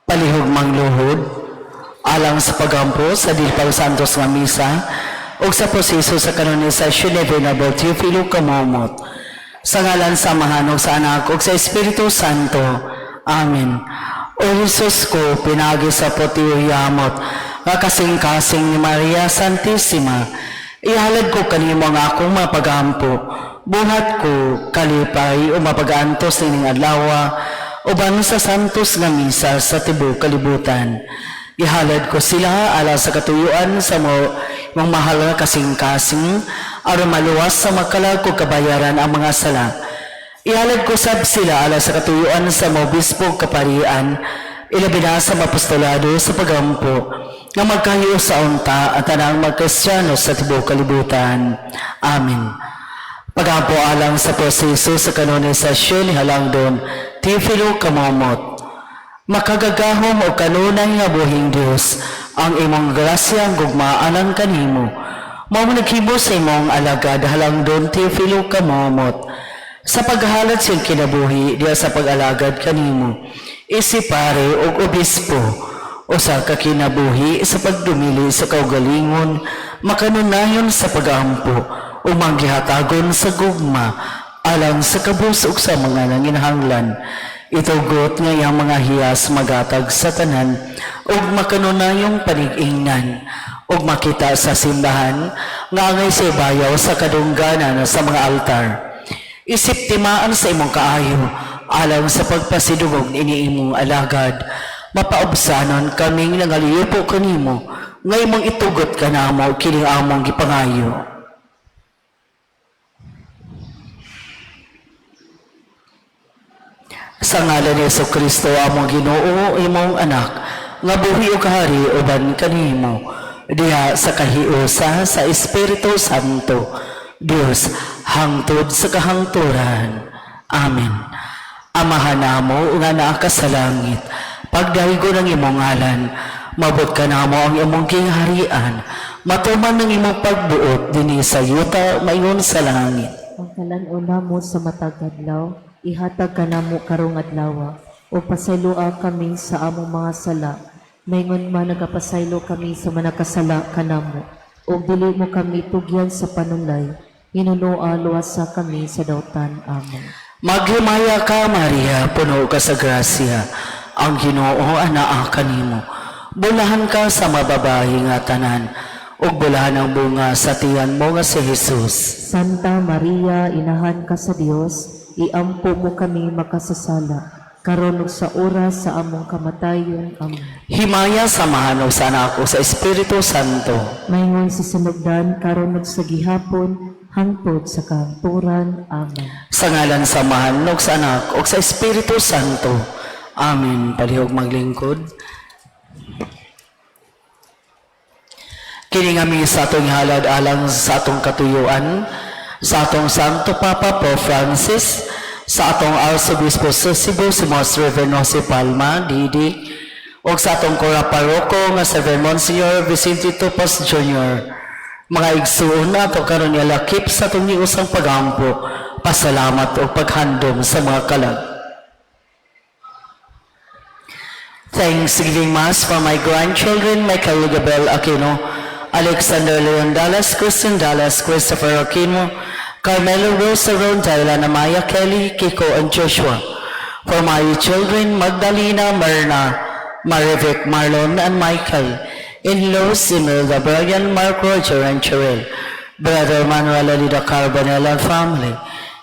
Palihog mangluhod alang sa pagampo sa dili pa santos nga misa ug sa proseso sa kanonisasyon ni Venerable Teofilo Camomot. Sa ngalan sa Amahan ug sa Anak ug sa Espiritu Santo. Amen. O Jesus ko, pinaagi sa potiyamot, nga kasing-kasing ni Maria Santissima, ihalad ko kanimo ang akong mapagampo, buhat ko, kalipay o mapagantos nining adlaw, uban sa santos nga misa sa tibuok kalibutan. Ihalad ko sila alang sa katuyuan sa mo mong mahal nga kasing-kasing aron maluwas sa makalag ug kabayaran ang mga sala. Ihalad ko sab sila alang sa katuyuan sa mga obispo kaparian, ilabi na sa mga apostolado sa pagampo, nga magkahiusa unta at tanang mga Kristiyano sa tibuok kalibutan. Amen. Pagampo alang sa proseso sa kanonisasyon ni Halangdon Teofilo Camomot. Makagagahom o kanunay nga buhing Dios, ang imong grasya ang gugma alang kanimo. Mao naghimo sa imong alagad Halangdon Teofilo Camomot sa paghalad sa iyang kinabuhi diya sa pag-alagad kanimo. Isip pare ug obispo, usa ka kinabuhi sa pagdumili sa kaugalingon, makanunayon sa pagampo, ug manggihatagon sa gugma alang sa kabus ug sa mga nanginahanglan. Itugot nga iyang mga hiyas magatag sa tanan ug makanunayong panig-ingnan ug makita sa simbahan nga angay sa ibayaw sa kadungganan sa mga altar. Isip timaan sa imong kaayo alang sa pagpasidungog ini imong alagad, mapaubsanon kaming nangaliyupo kanimo nga imong itugot kanamo kining among gipangayo. Sa ngalan ni Hesus Kristo among Ginoo, imong anak, nga buhi ug hari uban kanimo diha sa kahiusa sa Espiritu Santo, Dios hangtod sa kahangturan. Amen. Amahan namo nga naa ka sa langit, pagdaygon ang imong ngalan, mabot kanamo ang imong gingharian, matuman ang imong pagbuot dinhi sa yuta maingon sa langit. Ang kalan-on namo sa matag adlaw, ihatag kanamo karong adlaw, ug pasayloa kami sa among mga sala, maingon man nagapasaylo kami sa mga nakasala kanamo, ug dili mo kami tugyan sa panulay, hinunoa luwasa kami sa dautan. Amen. Maghimaya ka, Maria, puno ka sa grasya. Ang Ginoo anaa kanimo. Bulahan ka sa mababayi nga tanan, ug bulahan ang bunga sa tiyan mo nga si Jesus. Santa Maria, inahan ka sa Dios, iampo mo kami makasasala, karon ug sa oras sa among kamatayon. Amen. Himaya sa Amahan ug sa Anak ug sa Espiritu Santo. Maingon sa sinugdan, karon ug sa gihapon, hangtod sa kahangturan. Amen. Sa ngalan sa Amahan ug sa Anak ug sa Espiritu Santo. Amen. Palihog maglingkod. Kini nga misa atong halad alang sa atong katuyuan, sa atong Santo Papa Pope Francis, sa atong Arsobispo sa Cebu, si Most Reverend Jose Palma, DD, ug sa atong Kura Paroko nga si Reverend Monsignor Vicente Tupas Jr. Mga igsuon ato karon nialakip sa atong niusang pagampo, pasalamat ug paghandom sa mga kalag. Thanksgiving Mass for my grandchildren, Michael Gabriel Aquino, Alexander Leon Dallas, Christian Dallas, Christopher Aquino, Carmelo Rosa Rondela, Namaya Kelly, Kiko, and Joshua. For my children, Magdalena, Myrna, Marivic, Marlon, and Michael. In-laws, Imelda, Brian, Mark, Roger, and Cheryl. Brother Manuel Alida Carbonell and family.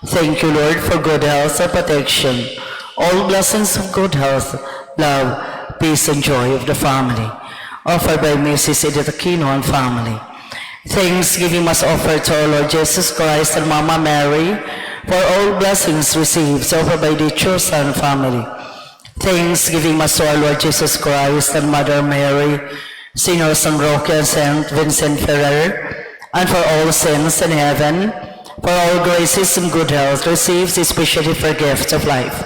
Thank you, Lord, for good health and protection. All blessings of good health, love, peace, and joy of the family. Offered by Mrs. Edith Aquino and family. Thanksgiving Mass offered to our Lord Jesus Christ and Mama Mary for all blessings received, offered by the Chosan family. Thanksgiving Mass to our Lord Jesus Christ and Mother Mary, Senior San Roque and Saint Vincent Ferrer, and for all saints in heaven, for all graces and good health received, especially for gifts of life.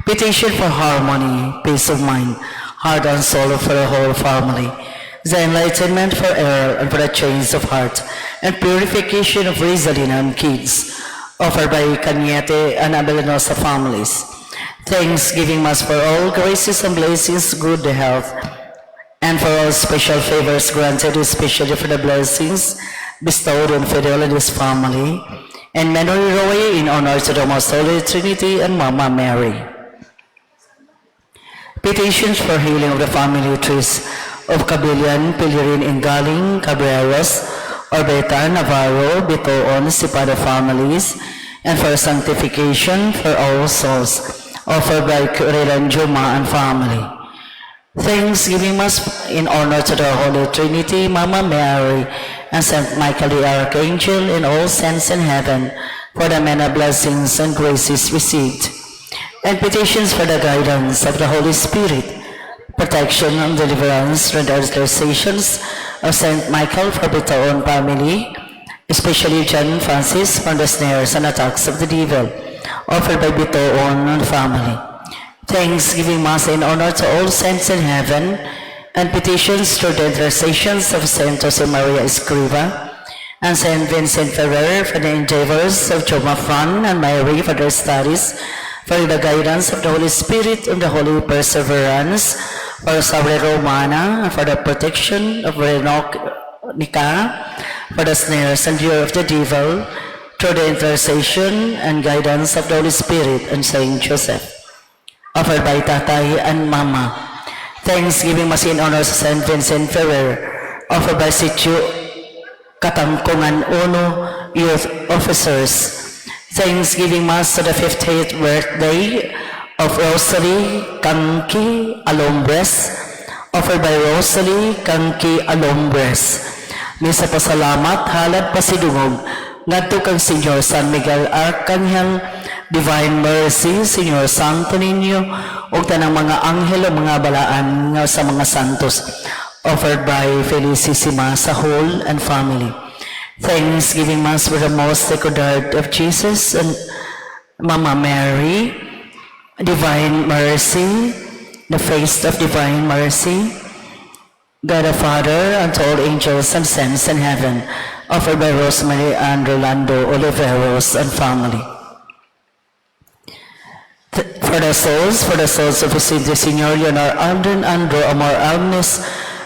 Petition for harmony, peace of mind, heart and soul for the whole family, the enlightenment for error and for the change of heart, and purification of Rizalina and kids, offered by Cañete and Abelanosa families. Thanksgiving Mass for all graces and blessings, good health, and for all special favors granted, especially for the blessings bestowed on Fidel and his family, and Memory Roy in honor to the Most Holy Trinity and Mama Mary. Petitions for healing of the family trees of Cabilian, Pilirin, Ingaling, Cabreros, Orbeta, Navarro, Bitoon, Sipada families, and for sanctification for all souls, offered by Kurilan Juma and family. Thanksgiving Mass in honor to the Holy Trinity, Mama Mary, and Saint Michael the Archangel, and all saints in heaven, for the many blessings and graces received, and petitions for the guidance of the Holy Spirit, protection and deliverance from the intercessions of Saint Michael for Bitoon family, especially John Francis from the snares and attacks of the devil, offered by Bitoon family. Thanksgiving Mass in honor to all saints in heaven, and petitions through the intercessions of Saint Jose Maria Escriva and Saint Vincent Ferrer for the endeavors of Joma Fran and Mary for their studies, for the guidance of the Holy Spirit and the holy perseverance, for Sabre Romana, and for the protection of Veronica, for the snares and lure of the devil, through the intercession and guidance of the Holy Spirit and Saint Joseph, offered by Tatay and Mama. Thanksgiving Mass in honor sa Saint Vincent Ferrer, offered by Sitio Katangkungan Uno Youth Officers. Thanksgiving Mass to the 50th birthday of Rosalie Kanki Alombres, offered by Rosalie Kanki Alombres. Misa pasalamat, halad pasidungog, ngadto kang Señor San Miguel Arcangel, Divine Mercy, Señor Santo Niño, ug tanang mga anghel o mga balaan nga sa mga santos, offered by Felicissima Sahol and family. Thanksgiving Mass for the Most Sacred Heart of Jesus and Mama Mary, Divine Mercy, the Feast of Divine Mercy, God the Father, and to all angels and saints in heaven, offered by Rosemary and Rolando Oliveros and family. For the souls of Vicente Senior, Leonor Andren, Andro, Amor Agnes,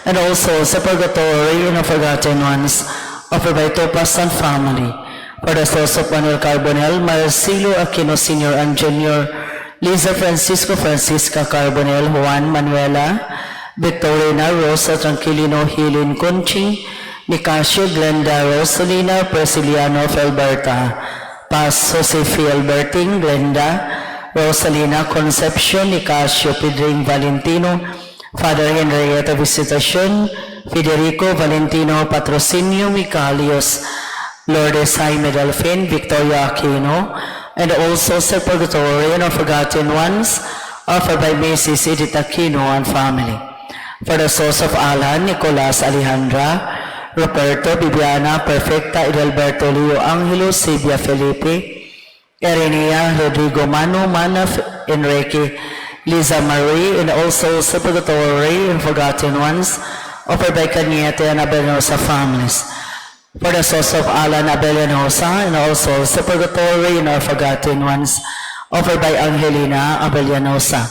and all souls of purgatory and of forgotten ones, offered by Topas and family. For the souls of Manuel Carbonell, Marcelo Aquino Senior and Junior, Lisa Francisco, Francisca Carbonell, Juan Manuela, Victorina, Rosa Tranquilino, Helen Conchi, Nicasio, Glenda, Rosalina, Prisciliano, Felberta, Paz, Jose Alberting, Glenda, Rosalina, Concepcion, Nicasio, Pedring, Valentino, Father Henrietta Visitacion, Federico, Valentino, Patrocinio, Micalios, Lourdes Jaime Delfin, Victoria Aquino, and also sa purgatory and forgotten ones, offered by Mrs. Edith Aquino and family. For the souls of Alan, Nicolas, Alejandra, Roberto, Bibiana, Perfecta, Edilberto, Leo, Angelo, Sibia, Felipe, Erenia, Rodrigo, Manu, Manaf, Enrique, Liza Marie, and also sa purgatory and forgotten ones, offered by Cañete and Abelanosa families. For the souls of Alan Abellanosa and also sa purgatory and our forgotten ones, offered by Angelina Abellanosa.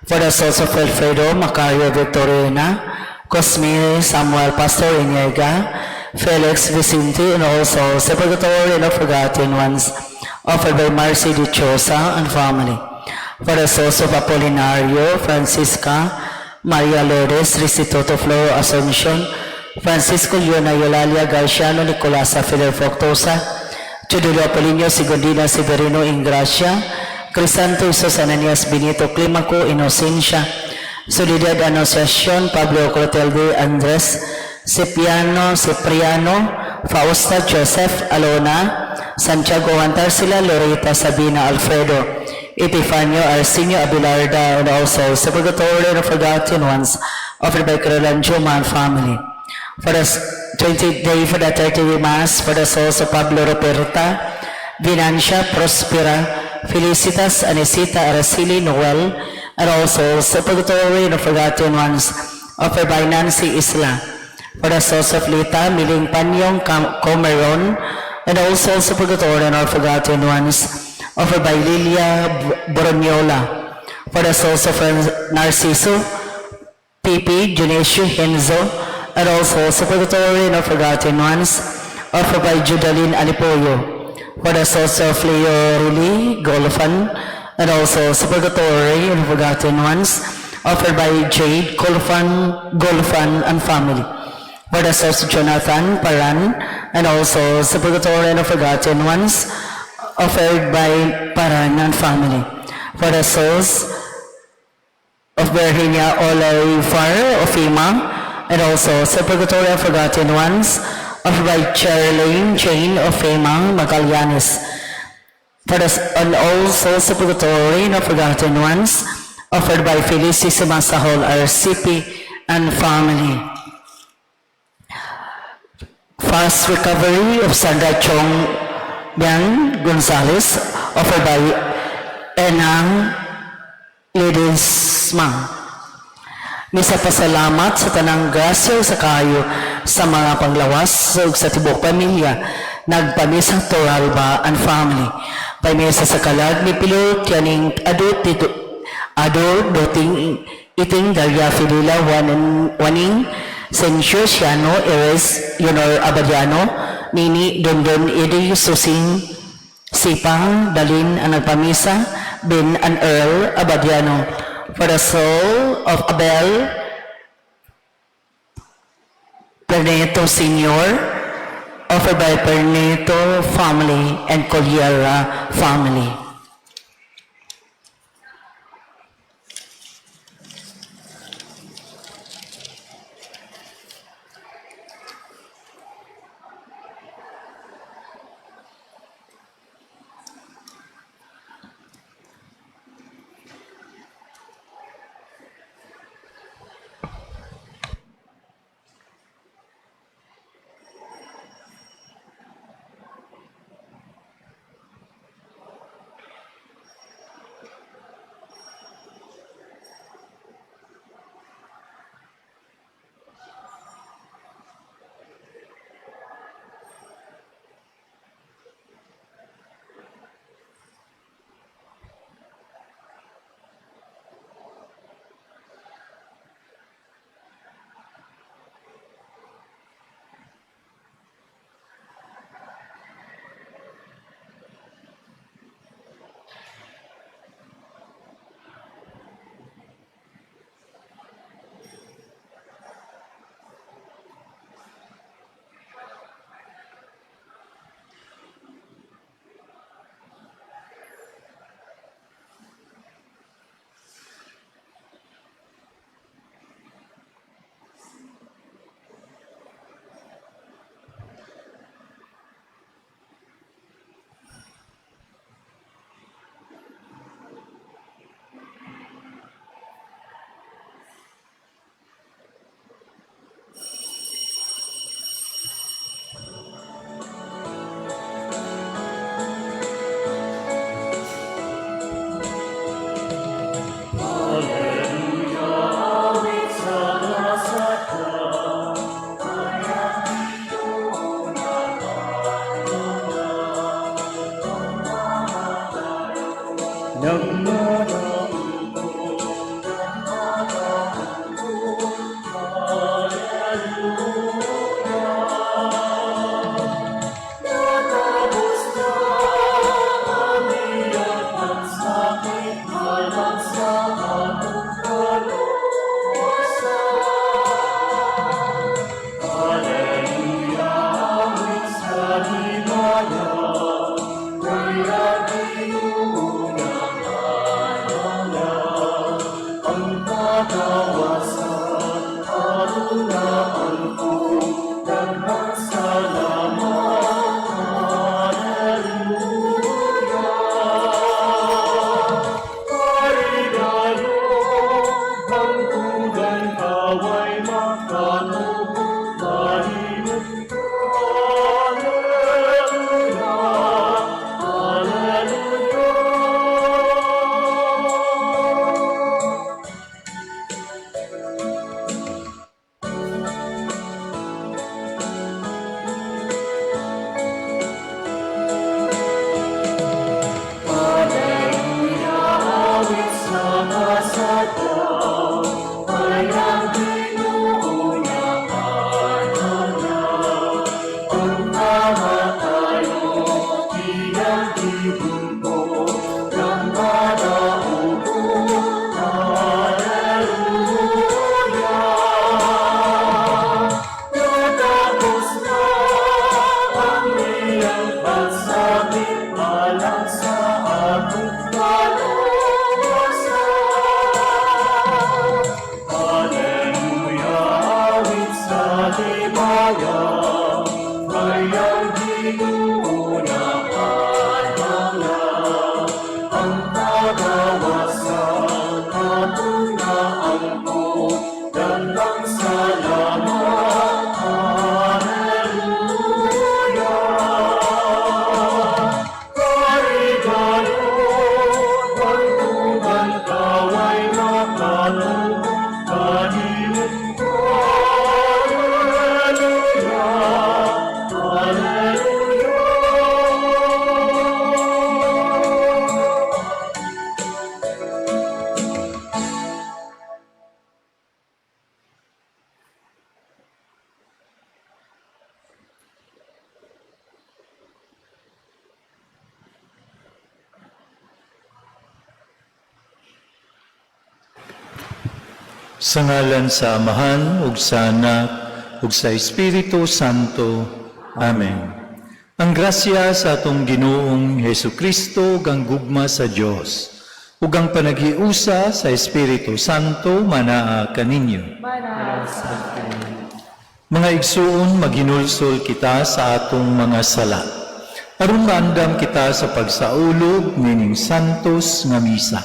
For the souls of Alfredo Macario Victorina, Cosme Samuel Pastor Iniega, Felix Vicente, and also sa purgatory and our forgotten ones, offered by Marcy Dichosa and family. For the souls of Apolinario, Francisca, Maria Lourdes, Restituto Floro Asuncion, Francisco Leona Eulalia Garciano, Nicolasa Fidel Fructosa, Teodulo Apolinio, Segundina Severino Ingracia, Crisanto Jesus Ananias Benito Climaco, Inocencia, Soledad Anunciacion, Pablo Clotilde Andres, Cipriano, Cipriano, Fausta Joseph Alona, Santiago Antarsila, Loreta Sabina Alfredo, Epifanio Arsenio Abelarda, and also sa purgatory and forgotten ones, offered by Carolan Juman family. For the 20th day for the 30th Mass, for the souls of Pablo Roberta, Venancia, Prospera, Felicitas, Aniceta, Araceli, Noel, and also sa purgatory and forgotten ones, offered by Nancy Isla. For the souls of Lita, Miling Panyong, Comeron, and also sa purgatory and all forgotten ones, offered by Lilia Broniola. For the souls of Narciso, Pipi, Junesio, Henzo, and also Superatory and Forgotten Ones, offered by Judaline Alipoyo. For the souls of Leo Rili, Golfan, and also Superatory and Forgotten Ones, offered by Jade Golfan, Golfan and family. For the souls of Jonathan Paran, and also Superatory and Forgotten Ones, offered by Paran and family. For the souls of Virginia Olay Ofima, and also Sepultura and Forgotten Ones of by Charlene Jane Ofima Magallanes. For the, and also Sepultura and Forgotten Ones offered by Felicissima Sahol RCP and family. Fast recovery of Sandra Chong Bian Gonzalez offered by Enang Ledesma. Misa pasalamat sa tanang grasya ug sa kayo sa mga panglawas ug sa tibuok pamilya nagpamisa Toralba and family. Pamisa sa kalag ni Pilot yaning ado tito ado doting iting Daria Filila waning waning Sencio Siano Eres Leonor Abadiano Nini Dondon Edi Susing Sipang, Dalin ang nagpamisa, Ben and Earl Abadiano. For the soul of Abel Perneto Sr., offered by Perneto family and Colliera family. Sa ngalan sa Amahan, ug sa Anak, ug sa Espiritu Santo. Amen. Ang grasya sa atong Ginoong Hesus Kristo ug ang gugma sa Dios ug ang panaghiusa sa Espiritu Santo manaa kaninyo. Mga igsuon, maghinulsol kita sa atong mga sala aron maandam kita sa pagsaulog nining santos nga misa.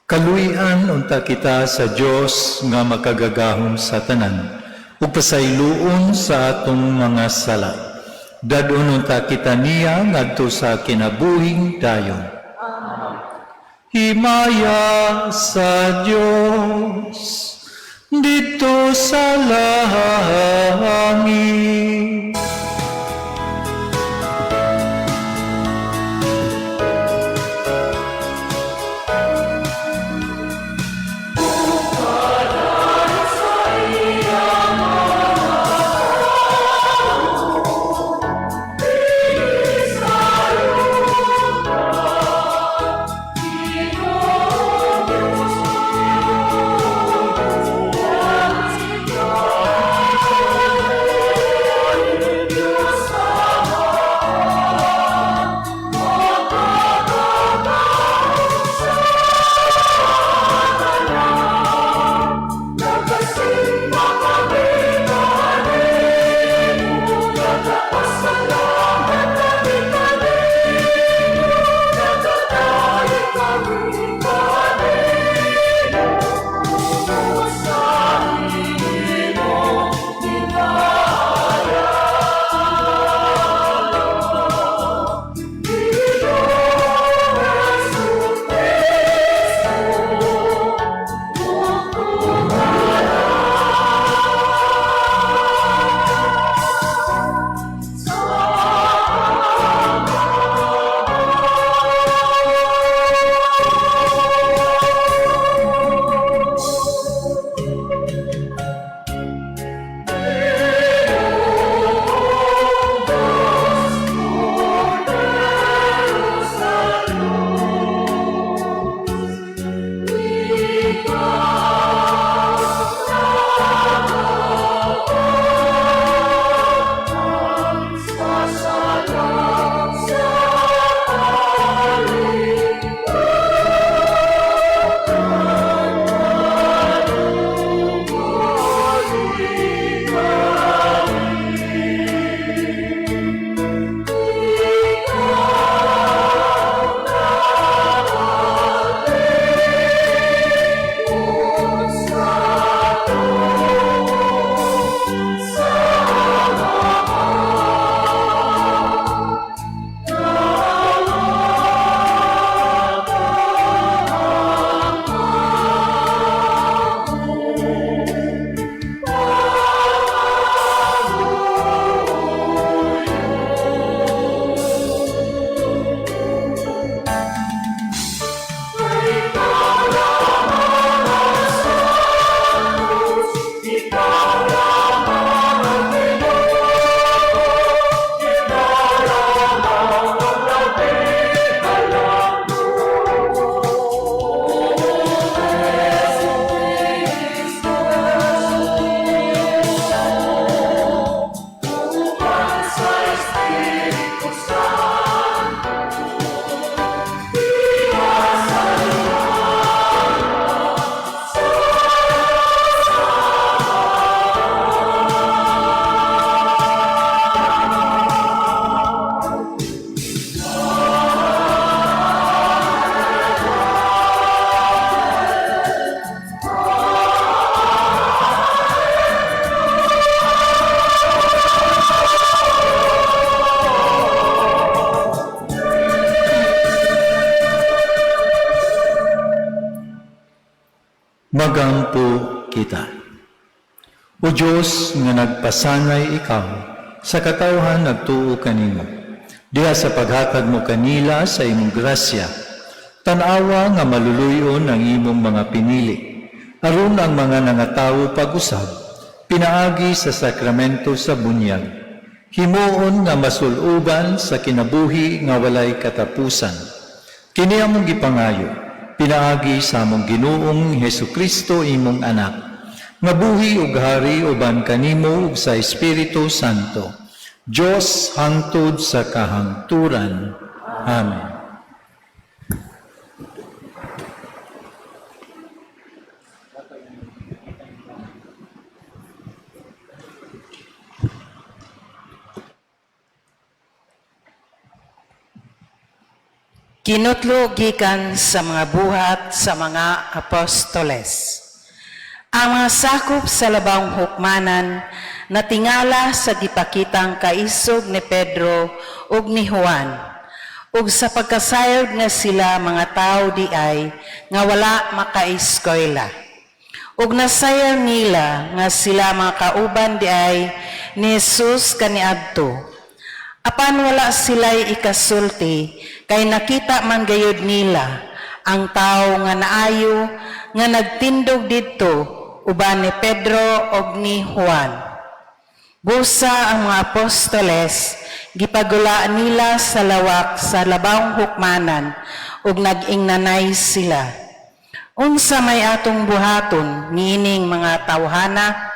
Kaluy-an unta kita sa Dios nga makagagahom sa tanan, ug pasayloon sa atong mga sala. Dad-on unta kita niya ngadto sa kinabuhing dayon. Himaya sa Dios didto sa langit. Magampo kita. O Diyos, nga nagpasanay ikaw sa katawhan nagtuo kanimo, diha sa paghatag mo kanila sa imong grasya, tan-awa nga maluluyon ang imong mga pinili, aron ang mga nangatawo pag-usab, pinaagi sa sakramento sa bunyag, himuon nga masuluban sa kinabuhi nga walay katapusan. Kini among gipangayo, pinaagi sa among Ginoong Hesukristo imong anak, nga buhi ug hari uban kanimo ug sa Espiritu Santo, Dios hangtod sa kahangturan. Amen. Kinutlo gikan sa mga buhat sa mga apostoles. Ang mga sakop sa labang hukmanan natingala sa gipakitang kaisog ni Pedro ug ni Juan, ug sa pagkasayod nga sila mga tawo di ay nga wala makaeskwela. Ug nasayod nila nga sila mga kauban di ay ni Jesus kaniadto. Apan wala sila'y ikasulti, kay nakita man gayud nila ang tawo nga naayo nga nagtindog didto uban ni Pedro og ni Juan. Busa ang mga apostoles gipagula nila sa lawak sa labawng hukmanan ug nag-ingnanay sila. Unsa may atong buhaton niining mga tawhana?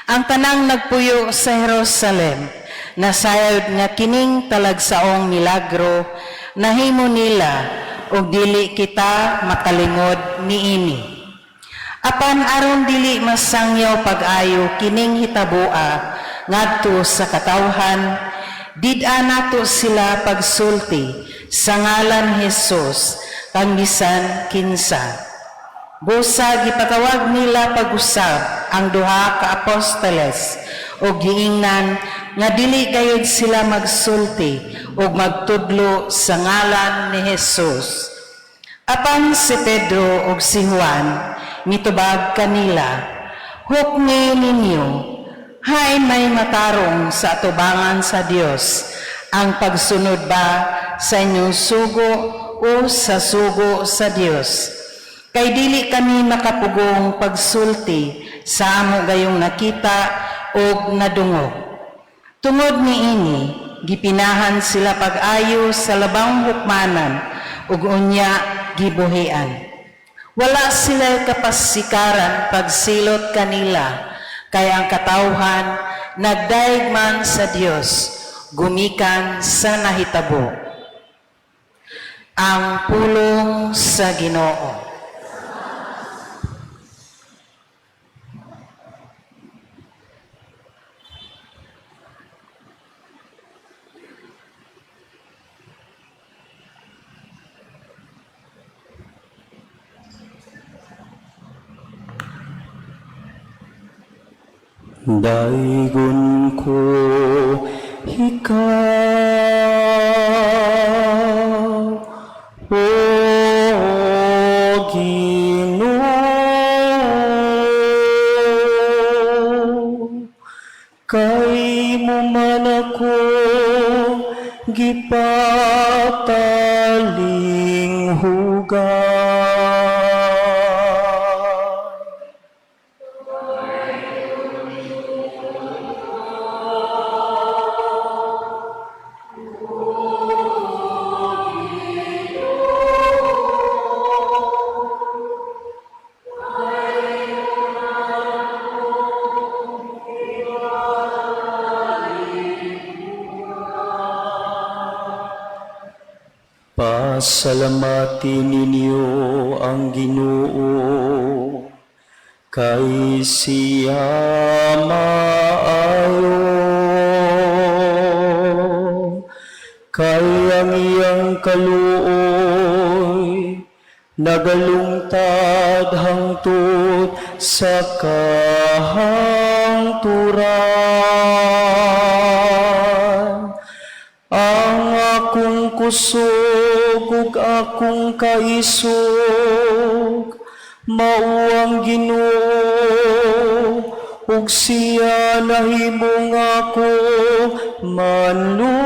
Ang tanang nagpuyo sa Jerusalem nasayod nga kining talagsaong milagro nahimo nila ug dili kita makalingod niini. Apan aron dili masangyaw pag-ayo kining hitaboa ngadto sa katawhan, did-a nato sila pagsulti sa ngalan Hesus kang bisan kinsa. Busa gipatawag nila pag-usab ang duha ka apostoles ug giingnan nga dili gayud sila magsulti ug magtudlo sa ngalan ni Hesus. Apan si Pedro ug si Juan mitubag kanila, "Hukni ninyo, hain may matarong sa atubangan sa Dios ang pagsunod ba sa inyong sugo o sa sugo sa Dios? Kay dili kami makapugong pagsulti sa amo gayong nakita og nadungog." Tungod niini, gipinahan sila pag-ayo sa labang hukmanan ug unya gibuhian. Wala sila kapasikaran pagsilot kanila, kay ang katawhan nagdaig man sa Dios gumikan sa nahitabo. Ang pulong sa Ginoo. Daygon ko ikaw, O Ginoo, kay mo man ako gipatalinghugan. Pasalamati ninyo ang Ginoo, kay siya maayo, kay ang iyang kaluoy nagalungtad hangtod sa kahangturan. Ang akong kusog ug akong kaisog Mao ang Ginoo ug siya nahimong ako manluluwas.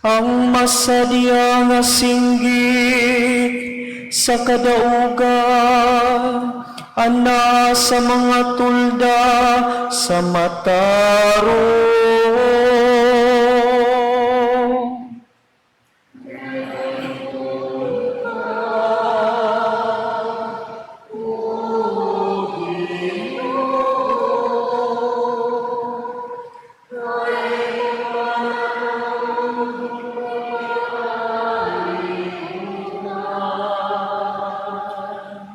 Ang masadya nga singgit sa kadaugan ana sa mga tulda sa matarong.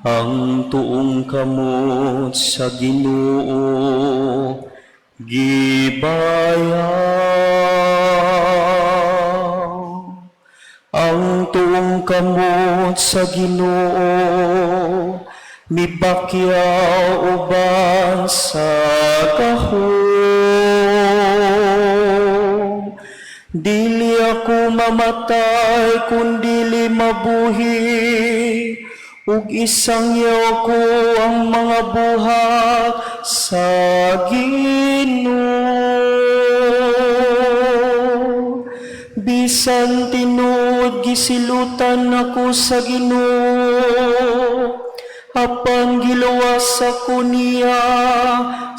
Ang tuong kamot sa Ginoo gibayaw. Ang tuong kamot sa Ginoo mibakyaw uban sa gahom. Dili ako mamatay kun dili mabuhi, ug isangyaw ko ang mga buhat sa Ginoo. Bisan tinuod gisilutan ako sa Ginoo, apan giluwas ako niya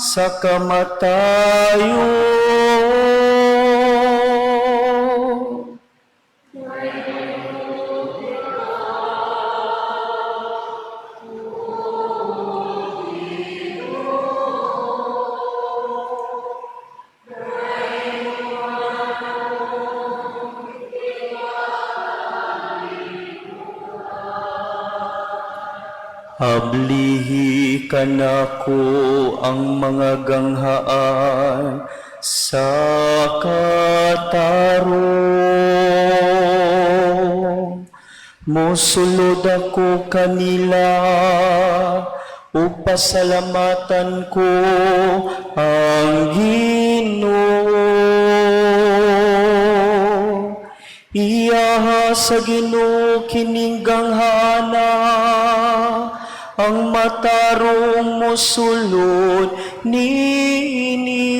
sa kamatayon. Ablihi kanako ang mga ganghaan sa katarong. Mosulod ako kanila ug pasalamatan ko ang Ginoo. Iyaha sa Ginoo kining ganghana, ang matarong mosulod niini.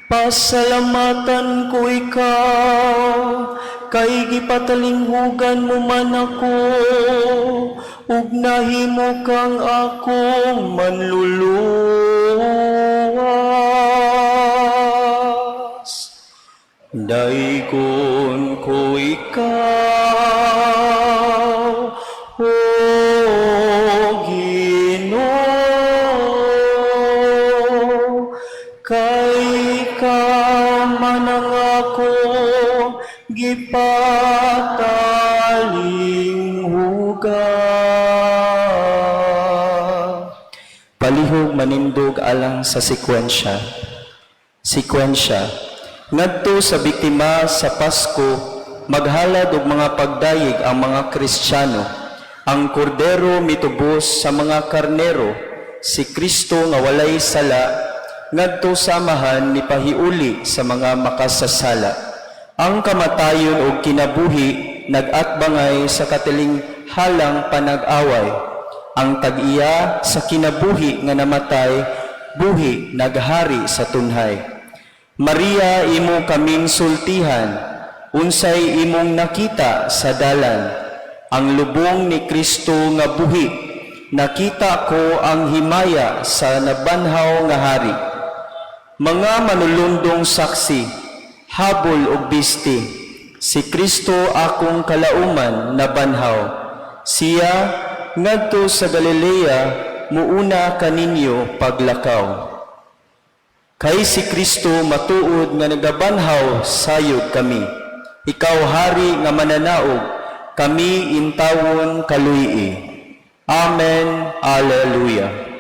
Pasalamatan ko ikaw, kay gipatalinghugan mo man ako, ug nahimo kang akong manluluwas. Daygon ko ikaw, O Ginoo, kay ikaw man ang akong gipatalinghugan. Palihog manindog alang sa sekwensya. Sekwensya. Ngadto sa biktima sa Pasko, maghalad og mga pagdayeg ang mga Kristiyano. Ang kordero mitubos sa mga karnero, si Kristo nga walay sala, ngadto sa Amahan nipahiuli sa mga makasasala. Ang kamatayon og kinabuhi nag-atbangay sa katilinghalang panag-away. Ang tag-iya sa kinabuhi nga namatay, buhi naghari sa tunhay. Maria, imo kaming sultihan, unsay imong nakita sa dalan, ang lubong ni Kristo nga buhi, nakita ko ang himaya sa nabanhaw nga hari. Mga manulundong saksi, habol og bisti, si Kristo akong kalauman nabanhaw. Siya ngadto sa Galilea, muuna kaninyo paglakaw. Kay si Kristo matuod nga nagabanhaw sayod kami. Ikaw hari nga mananaog, kami intawon kaluyi. Amen. Alleluia.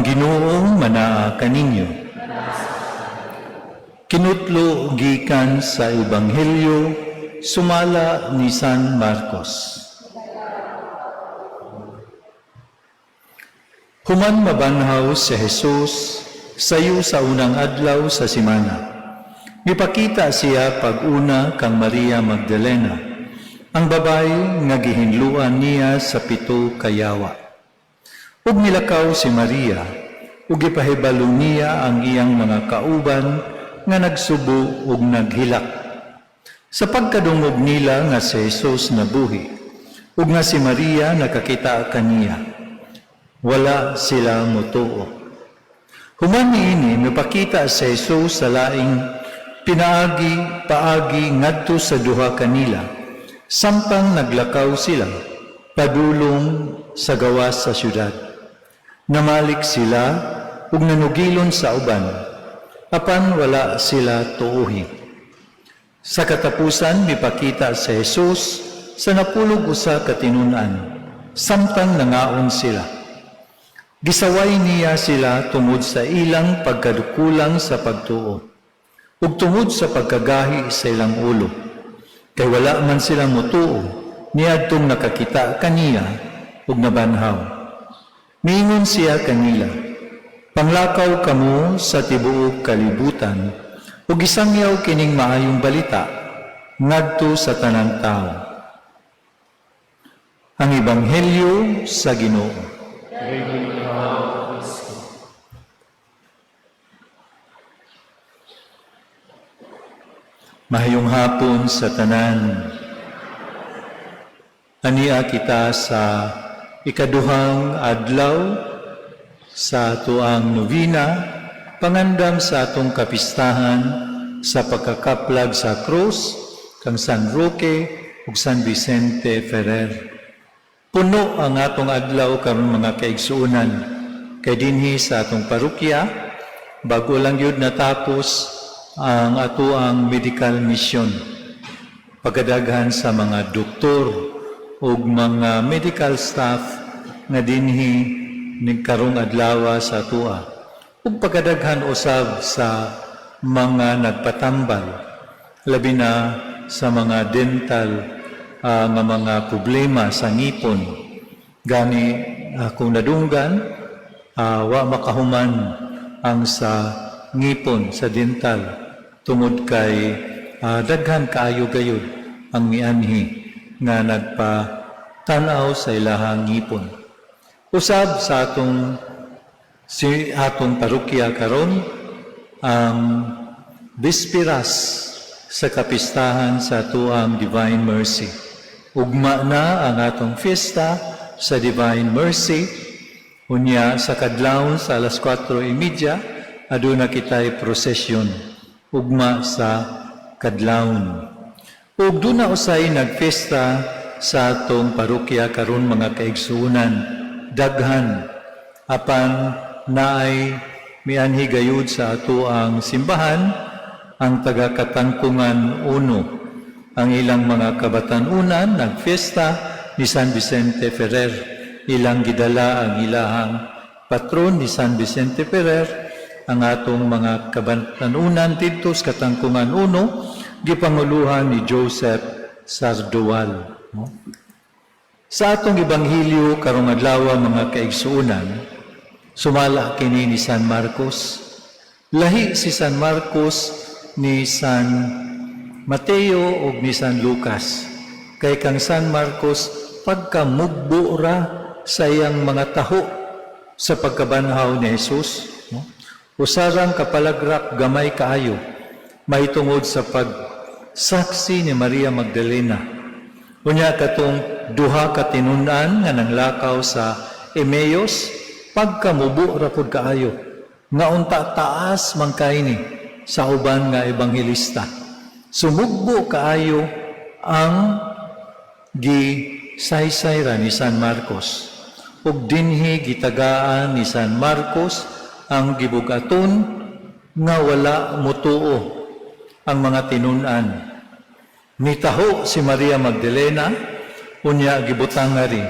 Ginoo manaa kaninyo. Kinutlo gikan sa Ebanghelyo sumala ni San Marcos. Human mabanhaw si Jesus sayo sa unang adlaw sa simana. Mipakita siya pag-una kang Maria Magdalena, ang babae nga gihinluan niya sa 7 kayawa. Ug milakaw si Maria, ug gipahibalo niya ang iyang mga kauban nga nagsubo ug naghilak. Sa pagkadungog nila nga si Jesus nabuhi, ug nga si Maria nakakita kaniya, wala sila motuo. Human niini mipakita si Jesus sa laing pinaagi paagi ngadto sa duha kanila, samtang naglakaw sila padulong sa gawas sa syudad. Namalik sila ug nanugilon sa uban, apan wala sila tuohi. Sa katapusan mipakita si Jesus sa 11 ka tinun-an, samtang nangaon sila. Gisaway niya sila tungod sa ilang pagkadukulang sa pagtuo, ug tungod sa pagkagahi sa ilang ulo. Kay wala man sila motuo niadtong nakakita kaniya ug nabanhaw. Miingon siya kanila, panglakaw kamo sa tibuok kalibutan ug isangyaw kining maayong balita ngadto sa tanang tawo. Ang Ebanghelyo sa Ginoo. Mahayong hapon sa tanan. Ania kita sa ikaduhang adlaw sa atuang novena, pangandam sa atong kapistahan sa pagkakaplag sa krus kang San Roque ug San Vicente Ferrer. Puno ang atong adlaw karon mga kaigsuonan, kay dinhi sa atong parokya bago lang gyud natapos ang atoang medical mission. Pagkadaghan sa mga doktor ug mga medical staff nga dinhi nagkarong adlaw sa atoa, ug pagkadaghan usab sa mga nagpatambal, labi na sa mga dental nga mga problema sa ngipon. Gani akong nadunggan, wa makahuman ang sa ngipon sa dental tungod kay daghan kaayo gayud ang mianhi nga nagpatan-aw sa ilahang ngipon. Usab sa atong parokya karon ang bispiras sa kapistahan sa atuang Divine Mercy. Ugma na ang atong fiesta sa Divine Mercy. Unya sa kadlawon sa alas 4:30 aduna kitay prosesyon ugma sa kadlawon. Ug duna usay nagfiesta sa atong parokya karon mga kaigsuonan, daghan apan naay mianhi gayud sa atoang simbahan ang taga Katangkungan 1. Ang ilang mga kabatan-unan nagfiesta ni San Vicente Ferrer. Ilang gidala ang ilahang patron ni San Vicente Ferrer. Ang atong mga kabatan-unan didto sa Katangkungan 1 gipanguluhan ni Joseph Sardual. No? Sa atong ebanghelyo karong adlaw mga kaigsuonan, sumala kini ni San Marcos. Lahi si San Marcos ni San Mateo ug ni San Lucas. Kay kang San Marcos pagkamugbo ra sa iyang mga taho sa pagkabanhaw ni Jesus, no? Usarang kapalagrap gamay kaayo mahitungod sa pagsaksi ni Maria Magdalena. Unya katong duha ka tinun-an nga nanglakaw sa Emmaus, pagkamubo ra pud kaayo nga unta taas man kaini sa uban nga ebanghelista. Sumugbo kaayo ang gisaysay ra ni San Marcos. Ug dinhi gitagaan ni San Marcos ang gibug-aton nga wala motuo ang mga tinun-an. Nitaho si Maria Magdalena, unya gibutang nga ri.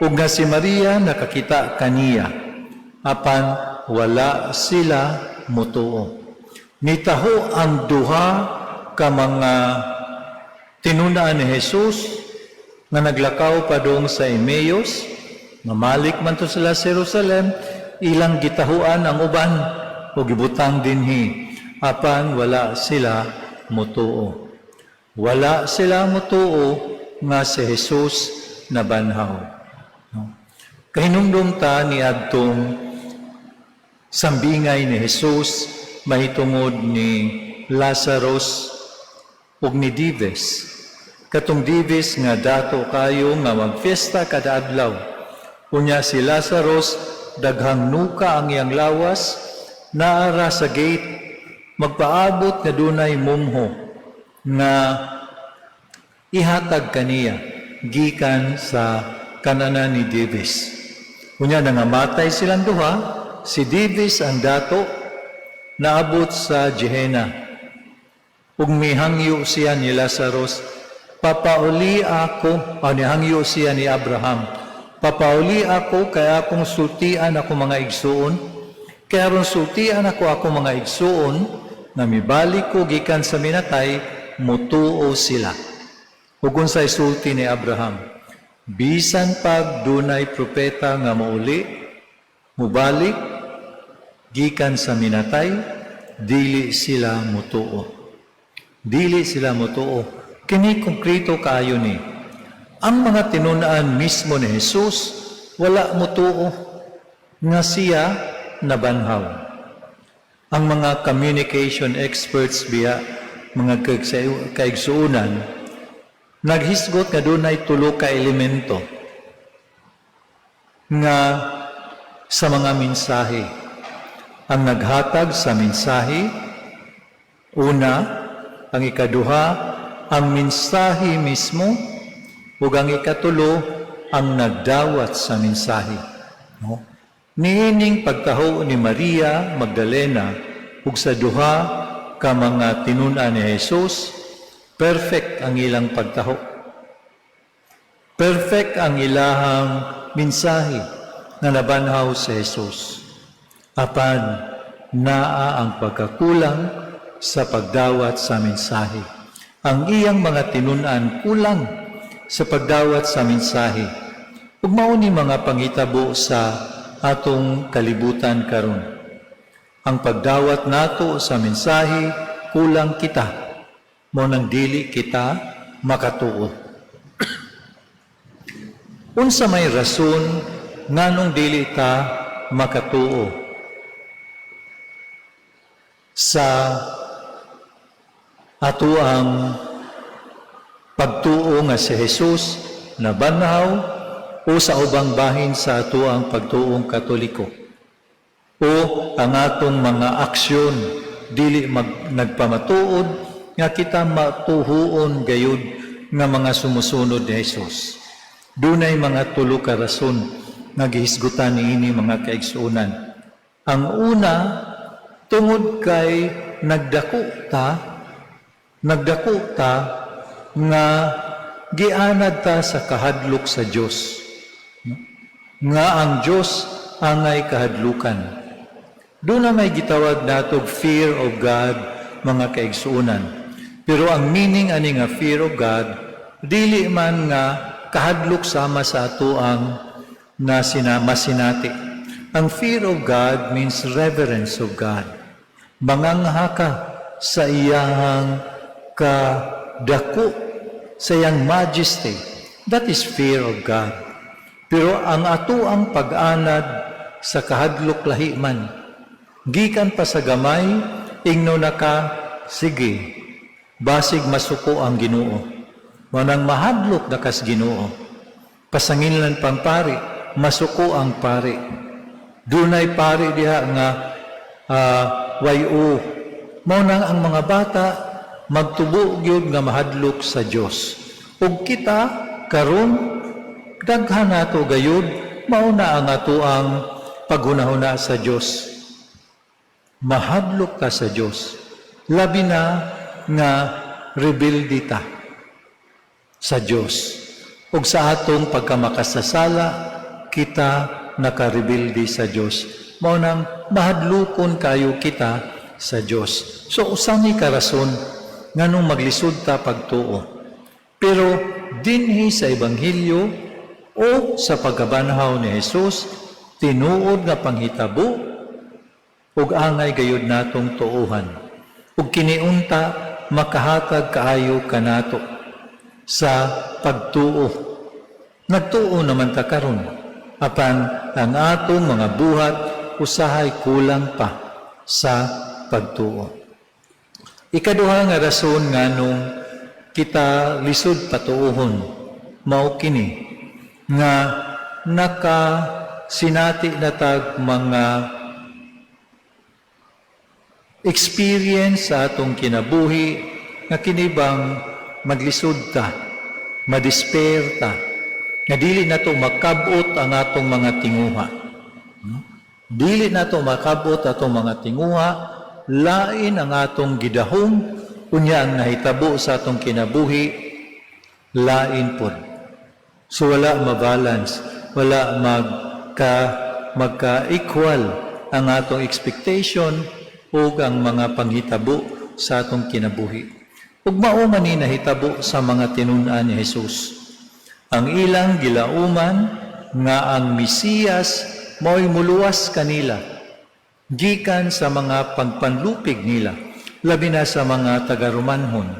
Ug nga si Maria nakakita kaniya, apan wala sila mutuo. Nitaho ang duha ka mga tinun-an ni Jesus nga naglakaw padung sa Emmaus, mamalik man to sila sa Jerusalem, ilang gitahuan ang uban o gibutang dinhi, apan wala sila mutuo. Wala sila mutuo nga si Jesus nabanhaw. No? Kahinumdum ta ni adtong sambingay ni Jesus mahitungod ni Lazarus ug ni Dives. Katong Dives nga dato kayo nga magfiesta kada adlaw. Unya si Lazarus, daghang nuka ang iyang lawas, naara sa gate, magpaabot nga dunay mumho nga ihatag kaniya gikan sa kananan ni Dives. Unya nangamatay silang duha, si Dives ang dato naabot sa Gehenna. Ug mihangyo siya ni Lazarus, "Papauli ako," o nihangyo siya ni Abraham, "Papauli ako kay akong sultian ako mga igsuon. Kaya aron sultian ako ako mga igsuon na mibalik ko gikan sa minatay, mutuo sila." Ug unsay sulti ni Abraham? "Bisan pag dunay propeta nga mauli, mubalik gikan sa minatay, dili sila mutuo." Dili sila mutuo. Kini konkreto kaayo ni. Ang mga tinun-an mismo ni Jesus wala mutuo nga siya nabanhaw. Ang mga communication experts biya, mga kaigsuunan, naghisgot nga dunay tulo ka elemento nga sa mga mensahe. Ang naghatag sa mensahe, una, ang ikaduha, ang mensahe mismo, ug ang ikatulo, ang nagdawat sa mensahe. No? Niining pagtaho ni Maria Magdalena ug sa duha ka mga tinun-an ni Jesus, perfect ang ilang pagtaho. Perfect ang ilahang mensahe na nabanhaw si Jesus. Apan naa ang pagkakulang sa pagdawat sa mensahe. Ang iyang mga tinun-an kulang sa pagdawat sa mensahe. Ug mao ni mga panghitabo sa atong kalibutan karon. Ang pagdawat nato sa mensahe, kulang kita. Mao nang dili kita makatuo. Unsa may rason nganong dili ta makatuo sa atoang pagtuo nga si Jesus nabanhaw o sa ubang bahin sa atoang pagtuong Katoliko o ang atong mga aksyon dili nagpamatuod nga kita matuhuon gayud nga mga sumusunod ni Jesus? Dunay mga tulo ka rason nga gihisgutan niini, mga kaigsuonan. Ang una, tungod kay nagdako ta nga gianad ta sa kahadlok sa Dios. Nga ang Dios angay kahadlukan. Duna may gitawag natog fear of God, mga kaigsuonan. Pero ang meaning ani nga fear of God, dili man nga kahadlok sama sa atoang na masinati. Ang fear of God means reverence of God. Mangangha ka sa iyahang kadako, sa iyang majesty. That is fear of God. Pero ang ato ang pag-anad sa kahadlok lahi man. Gikan pa sa gamay, ingno na ka, "Sige, basig masuko ang Ginoo." Manang mahadlok na kas Ginoo. Pasanginlan pang pari, masuko ang pari. Dunay pari diha nga wayo. Mao nang ang mga bata magtubo gyud nga mahadlok sa Dios. Ug kita karon, daghan nato gayud mao na ang atoang paghunahuna sa Dios. Mahadlok ka sa Dios. Labi na nga rebelde ta sa Dios. Ug sa atong pagkamakasasala, kita nakarebelde sa Dios. Mao nang mahadlukon kayo kita sa Dios. So usa ni ka rason nganong maglisod ta pagtuo. Pero dinhi sa Ebanghelyo o sa pagkabanhaw ni Jesus, tinuod nga panghitabo ug angay gayud natong tuohan. Ug kiniunta makahatag kaayo kanato sa pagtuo. Nagtuo naman ta karon, apan ang atong mga buhat usahay kulang pa sa pagtuo. Ikaduha nga rason nganong kita lisod patuohon mao kini nga naka sinati na tag mga experience sa atong kinabuhi nga kinibang maglisod ta, madespair ta, nga dili nato makabot ang atong mga tinguha. No? Dili nato makabot atong mga tinguha, lain ang atong gidahom, unya ang nahitabo sa atong kinabuhi, lain pod. So wala ma-balance, wala magka-equal ang atong expectation ug ang mga panghitabo sa atong kinabuhi. Ug mao man ni nahitabo sa mga tinun-an ni Jesus. Ang ilang gilauman nga ang Mesiyas mao'y muluwas kanila gikan sa mga pagpanlupig nila, labi na sa mga taga-Romanhon.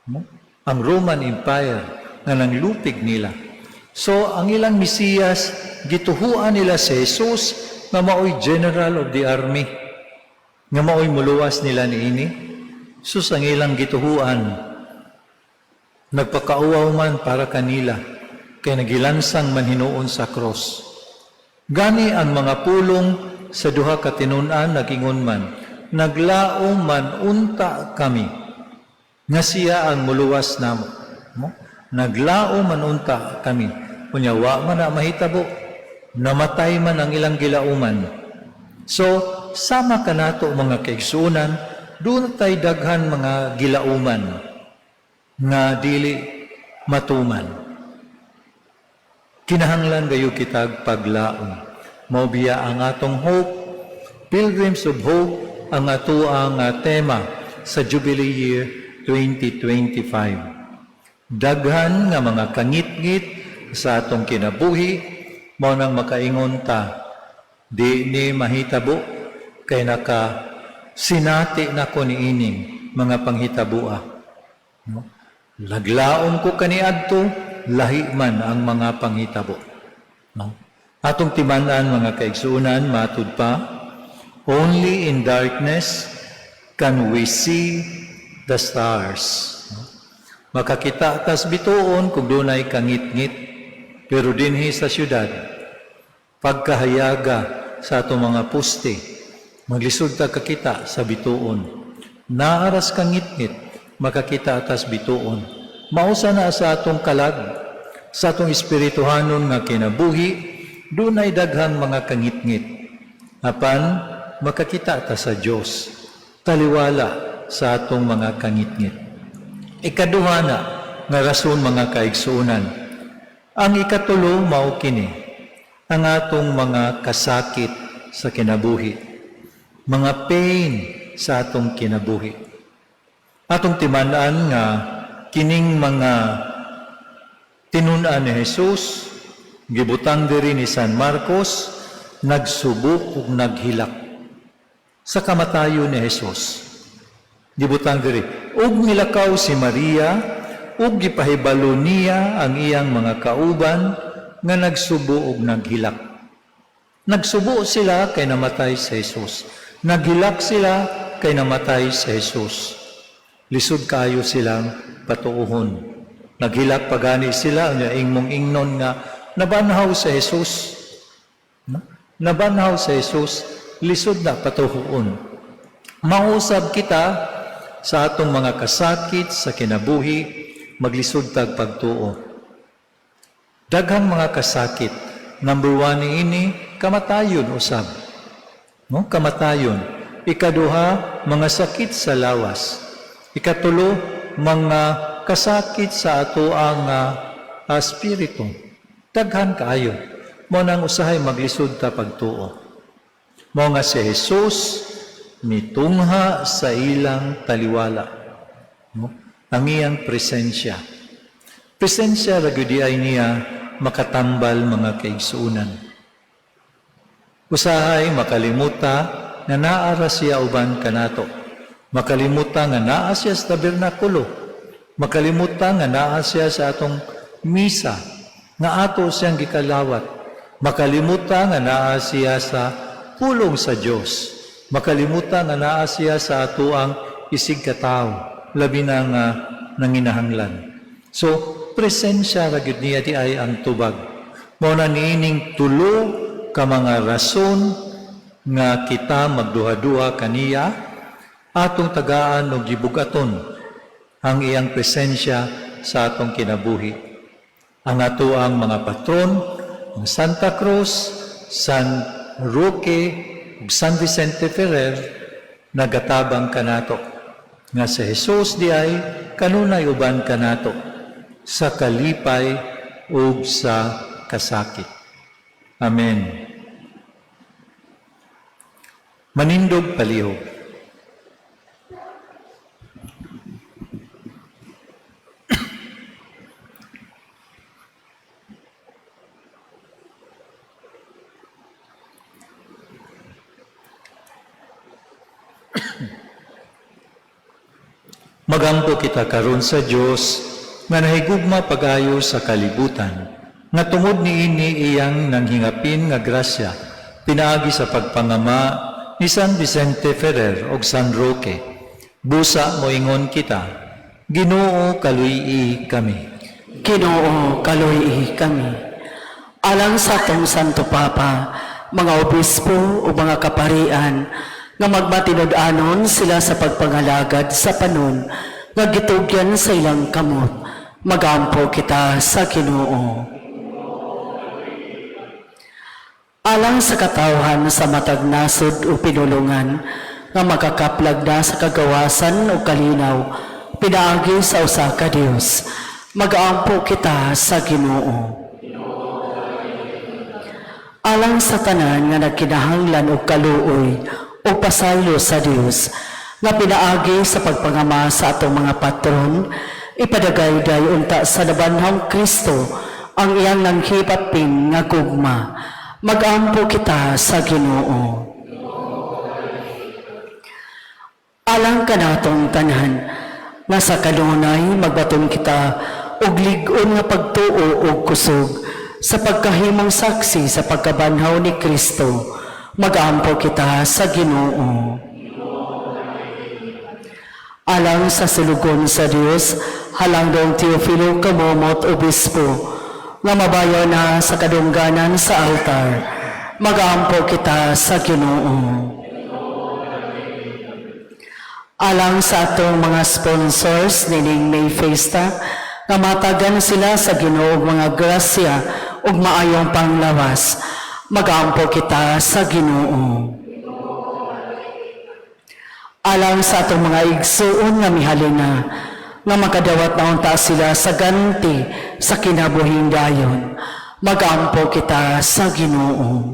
No? Ang Roman Empire nga nanglupig nila. So ang ilang Mesiyas, gituhuan nila si Jesus nga mao'y general of the army, nga mao'y muluwas nila niini. Sus, ang ilang gituhuan, nagpakauwaw man para kanila, kay nagilansang man hinuon sa cross. Gani ang mga pulong sa duha ka tinun-an nagingon man, "Naglaom man unta kami nga siya ang muluwas namo." No? Naglaom man unta kami. Unya wa man na mahitabo, namatay man ang ilang gilauman. So, sama kanato, mga kaigsuonan, duna tay daghan mga gilauman nga dili matuman. Kinahanglan gayo kitag paglaom. Mao biya ang atong hope, Pilgrims of Hope, ang atoang tema sa Jubilee Year 2025. Daghan nga mga kangitngit sa atong kinabuhi, mao nang makaingon ta, "Di ni mahitabo kay naka sinati nako niining mga panghitaboa." No? Naglaom ko kaniadto, lahi man ang mga panghitabo. No? Atong timan-an, mga kaigsuonan, matud pa, only in darkness can we see the stars. No? Makakita tas bituon kung dunay kangitngit, pero dinhi sa syudad, pagkahayaga sa atong mga poste, maglisod ta kakita sa bituon. Naa ras kangitngit, makakita tas bituon. Mao sa na sa atong kalag, sa atong espirituhanon nga kinabuhi, dunay daghang mga kangitngit. Apan makakita ta sa Dios, taliwala sa atong mga kangitngit. Ikaduha na nga rason, mga kaigsuonan. Ang ikatulo mao kini, ang atong mga kasakit sa kinabuhi, mga pain sa atong kinabuhi. Atong timan-an nga kining mga tinun-an ni Jesus gibutang diri ni San Marcos, nagsubo ug naghilak sa kamatayon ni Jesus. Gibutang diri, ug nilakaw si Maria ug gipahibalo niya ang iyang mga kauban nga nagsubo ug naghilak. Nagsubo sila kay namatay si Jesus. Naghilak sila kay namatay si Jesus. Lisod kayo silang patuohon. Naghilak pagani sila nga ingmong ingnon nga nabanhaw si Jesus. No? Nabanhaw si Jesus, lisod na patuohon. Mausab kita sa atong mga kasakit sa kinabuhi, maglisod tag pagtuo. Daghang mga kasakit. Number one ini, kamatayon usab. No? Kamatayon. Ikaduha, mga sakit sa lawas. Ikatulo, mga kasakit sa ato ang espiritu. Daghan kaayo. Mao nang usahay maglisod ta pagtuo. Mao nga si Jesus mitungha sa ilang taliwala. No? Ang iyang presensya. Presensya ra gyud ay niya makatambal, mga kaigsuonan. Usahay makalimuta nga naa ra siya uban kanato. Makalimuta nga naa siya sa tabernakulo. Makalimuta nga naa siya sa atong misa, nga ato siyang gikalawat. Makalimuta nga naa siya sa pulong sa Dios. Makalimuta nga naa siya sa atoang isig katawo, labi na nga nanginahanglan. So, presensya ra gyud niya di ay ang tubag. Mao na niining tulo ka mga rason nga kita magduha-duha kaniya, atong tagaan og gibugaton ang iyang presensya sa atong kinabuhi. Ang atoang mga patron, ang Santa Cruz, San Roque, ug San Vicente Ferrer, nagatabang kanato nga si Jesus di ay kanunay uban kanato sa kalipay ug sa kasakit. Amen. Manindog palihog. Magampo kita karon sa Dios nga nahigugma pag-ayo sa kalibutan, nga tungod niini iyang nanghingapin nga grasya pinaagi sa pagpangama ni San Vicente Ferrer og San Roque. Busa moingon kita, Ginoo, kaluy-i kami. Ginoo, kaluy-i kami. Alang sa atong Santo Papa, mga obispo o mga kaparian, nga magmatinud-anon sila sa pagpangalagad sa panon nga gitugyan sa ilang kamot, magampo kita sa Ginoo. Alang sa katawhan sa matag nasod o pinulungan, nga makakaplag na sa kagawasan o kalinaw, pinaagi sa usa ka Dios, magaampo kita sa Ginoo. Alang sa tanan nga nagkinahanglan og kaluoy o pasaylo sa Dios, nga pinaagi sa pagpangama sa atong mga patron, ipadagayday unta sa nabanhang Kristo ang iyang nanghipapin nga gugma. Magampo kita sa Ginoo. Alang kanatong tanan, nga sa kanunay magbaton kita og lig-on nga pagtuo og kusog sa pagkahimong saksi sa pagkabanhaw ni Kristo, magampo kita sa Ginoo. Alang sa sulugon sa Dios, halang dong Teofilo Camomot Obispo, nga mabayaw na sa kadungganan sa altar, magampo kita sa Ginoo. Alang sa atong mga sponsors nining May Festa, nga matagan sila sa Ginoo og mga grasya ug maayong panglawas, magampo kita sa Ginoo. Alang sa atong mga igsuon nga mihalina, nga makadawat na unta sila sa ganti sa kinabuhing dayon, magampo kita sa Ginoo.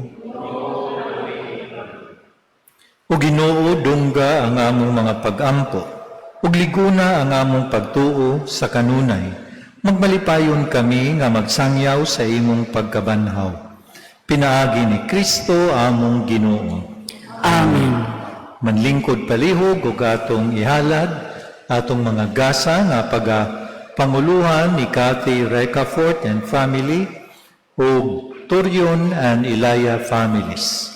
O Ginoo, dungga ang among mga pag-ampo, ug liguna ang among pagtuo sa kanunay. Magmalipayon kami nga magsangyaw sa imong pagkabanhaw. Pinaagi ni Kristo among Ginoo. Amen. Manlingkod palihog ug atong ihalad atong mga gasa nga pagapanguluhan ni Kathy Recafort and family ug Turion and Ilaya families.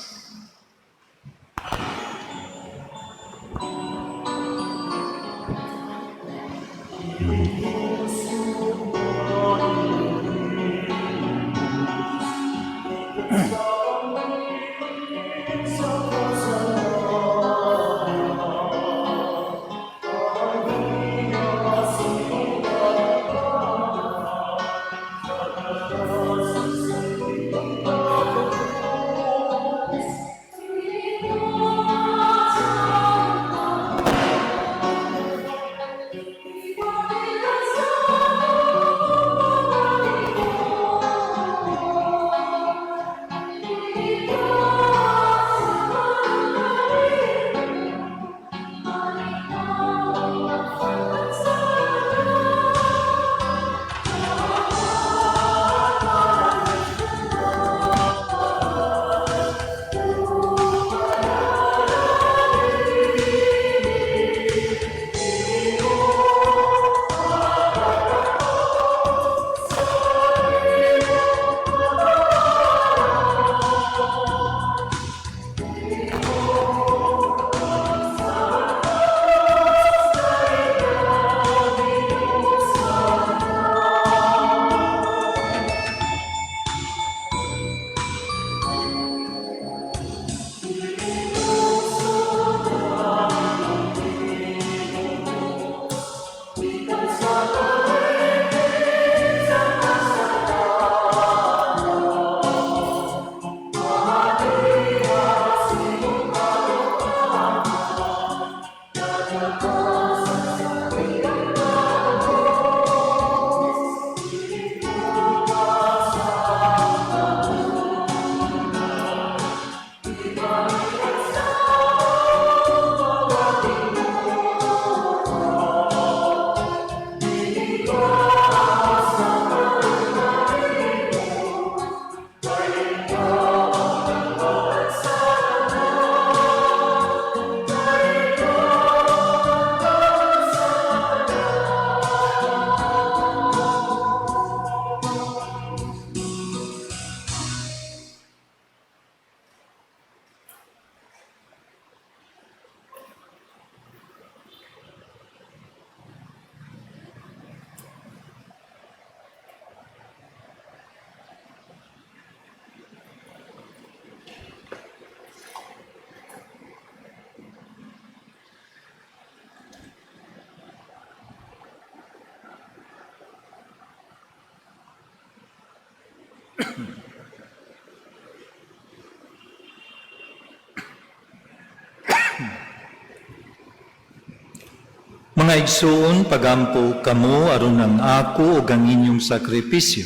Mga igsuon, pagampo kamo aron ang ako ug ang inyong sakripisyo.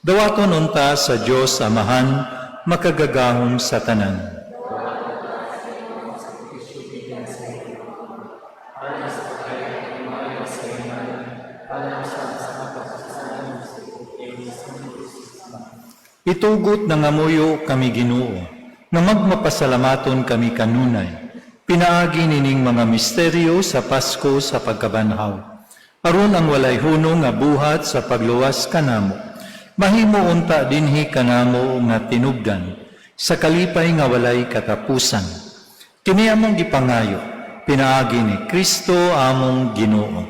Dawaton unta sa Dios Amahan, makagagahom sa tanan. Itugot ng amuyo kami Ginoo, nga magmapasalamaton kami kanunay, pinaagi nining mga misteryo sa Pasko sa pagkabanhaw. Aron ang walay hunong nga buhat sa pagluwas kanamo, mahimo unta dinhi kanamo nga tinubdan, sa kalipay nga walay katapusan. Kini among gipangayo, pinaagi ni Kristo among Ginoo.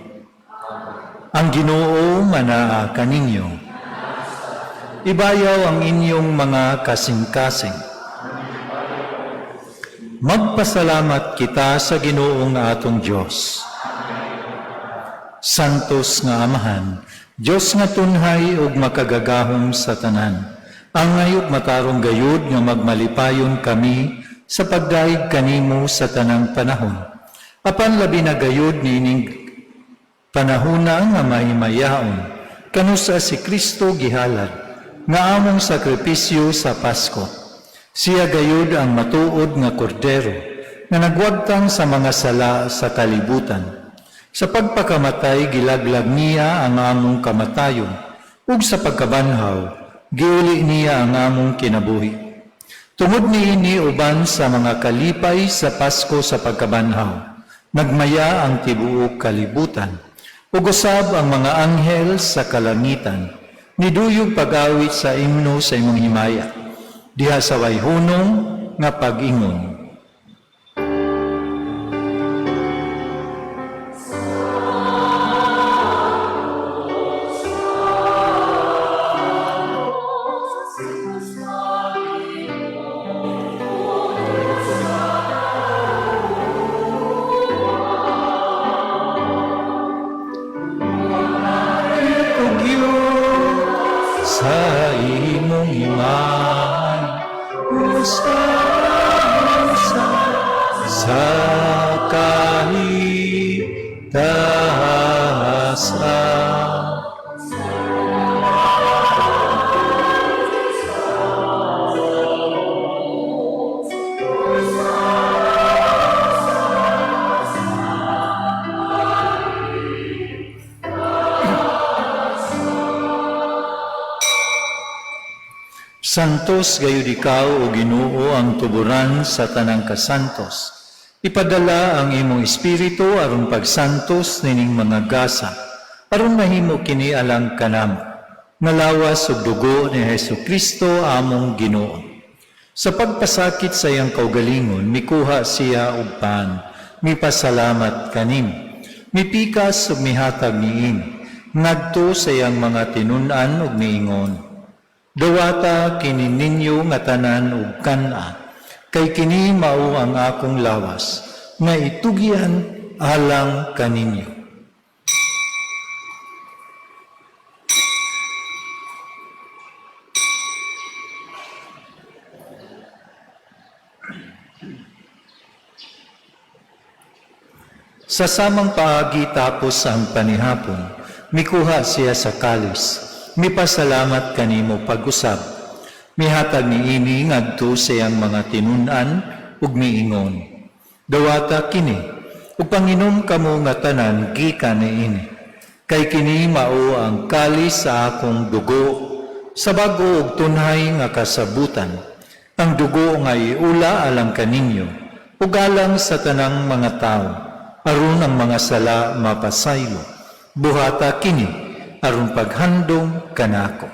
Ang Ginoo manaa kaninyo. Ibayaw ang inyong mga kasing-kasing. Magpasalamat kita sa Ginoong atong Diyos. Santos nga Amahan, Diyos nga tunhay ug makagagahom sa tanan. Angay ug matarong gayud nga magmalipayon kami sa pagdayeg kanimo sa tanang panahon. Apan labi na gayud niining panahona nga mahimayaon, kanusa si Kristo gihalad, nga among sakripisyo sa Pasko. Siya gayud ang matuod nga kordero nga nagwagtang sa mga sala sa kalibutan. Sa pagpakamatay gilaglag niya ang among kamatayon, ug sa pagkabanhaw giuli niya ang among kinabuhi. Tungod niini uban sa mga kalipay sa Pasko sa pagkabanhaw, nagmaya ang tibuok kalibutan, ug usab ang mga anghel sa kalangitan. Niduyog pag-awit sa imno sa imong himaya, diha sa way hunong nga pag-ingon. Sa imong himay, usa sa kahitasan. Santos gayud ikaw o Ginoo ang tuburan sa tanang kasantos. Ipadala ang imong espiritu aron pagsantos nining mga gasa, aron mahimo kini alang kanamo, nga lawas ug dugo ni Hesus Kristo among Ginoo. Sa pagpasakit sa iyang kaugalingon, mikuha siya og pan, mipasalamat kanim, mipikas ug mihatag niini, ngadto sa iyang mga tinun-an ug miingon. Dawata kini ninyo nga tanan ug kan-a, kay kini mao ang akong lawas, nga itugyan alang kaninyo. Sa samang paagi tapos ang panihapon, mikuha siya sa kalis, mipasalamat kanimo pag-usab. Mihatag niini ngadto sa iyang mga tinun-an ug miingon. Dawata kini, ug panginom kamo nga tanan gikan niini. Kay kini mao ang kalis sa akong dugo, sa bag-o ug tunhay nga kasabutan. Ang dugo nga iula alang kaninyo, ug alang sa tanang mga tawo, aron ang mga sala mapasaylo. Buhata kini, aron paghandom kanako.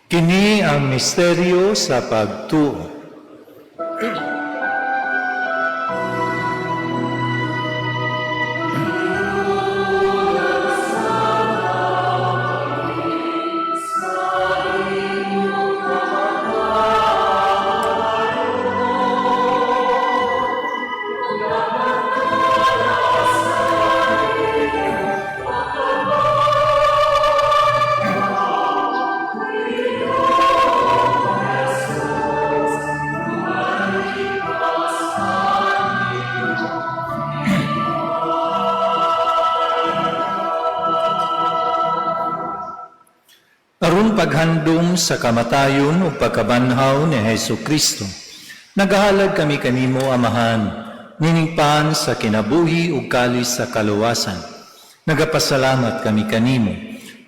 Kini ang misteryo sa pagtuo. Aron paghandom sa kamatayon ug pagkabanhaw ni Hesu Kristo, nagahalad kami kanimo, Amahan, nining pan sa kinabuhi ug kalis sa kaluwasan. Nagapasalamat kami kanimo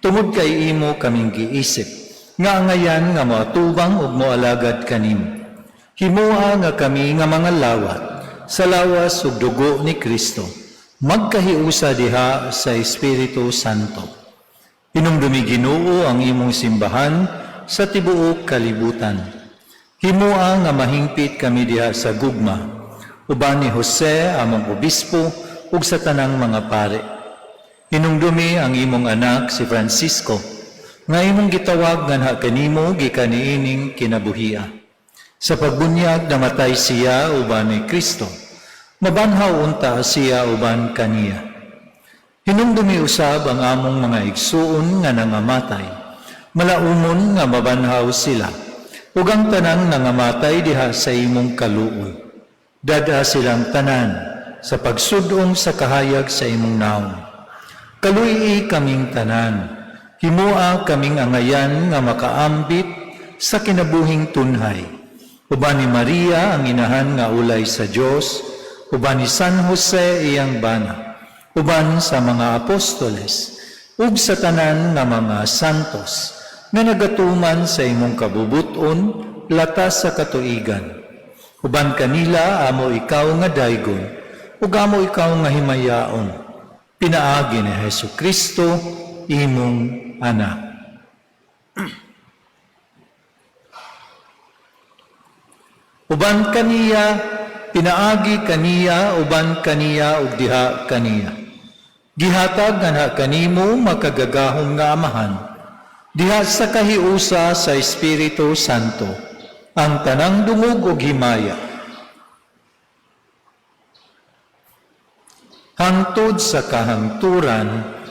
tungod kay imo kaming giisip nga angayan nga moatubang ug moalagad kanimo. Himoa nga kami nga mga lawat sa lawas ug dugo ni Kristo magkahiusa diha sa Espiritu Santo. Hinumdumi, Ginoo, ang imong simbahan sa tibuok kalibutan. Himoa nga mahingpit kami diha sa gugma uban ni Jose among obispo ug sa tanang mga pare. Hinumdumi ang imong anak si Francisco nga imong gitawag nganha kanimo gikan niining kinabuhia. Sa pagbunyag namatay siya uban ni Kristo. Mabanhaw unta siya uban kaniya. Hinumdumi usab ang among mga igsuon nga nangamatay. Malaumon nga mabanhaw sila ug ang tanang nangamatay diha sa imong kaluoy. Dad-a silang tanan sa pagsudong sa kahayag sa imong nawong. Kaluy-i kaming tanan, himoa kaming angayan nga makaambit sa kinabuhing tunhay. Uban ni Maria ang inahan nga ulay sa Dios, uban ni San Jose iyang bana, uban sa mga apostoles, ug sa tanan nga mga santos, nga nagatuman sa imong kabubuton latas sa katuigan. Uban kanila amo ikaw nga daygon, ug amo ikaw nga himayaon, pinaagi ni Hesu Kristo, imong anak. Uban kaniya, pinaagi kaniya, uban kaniya ug diha kaniya. Gihatag nganha kanimo makagagahom nga Amahan, diha sa kahiusa sa Espiritu Santo, ang tanang dungog ug himaya, hangtod sa kahangturan.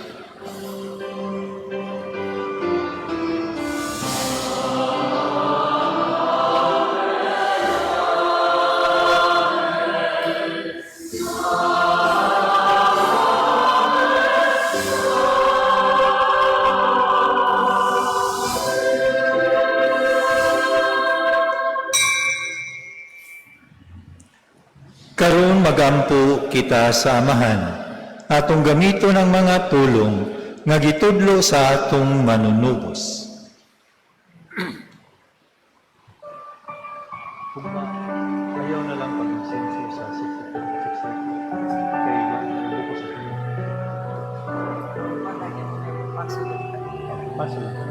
Karon magampo kita sa Amahan, atong gamiton ang mga pulong nga gitudlo sa atong manunubos. Ayaw na lang pag-insenso sa 6:30. Kay buko sa Paso lang.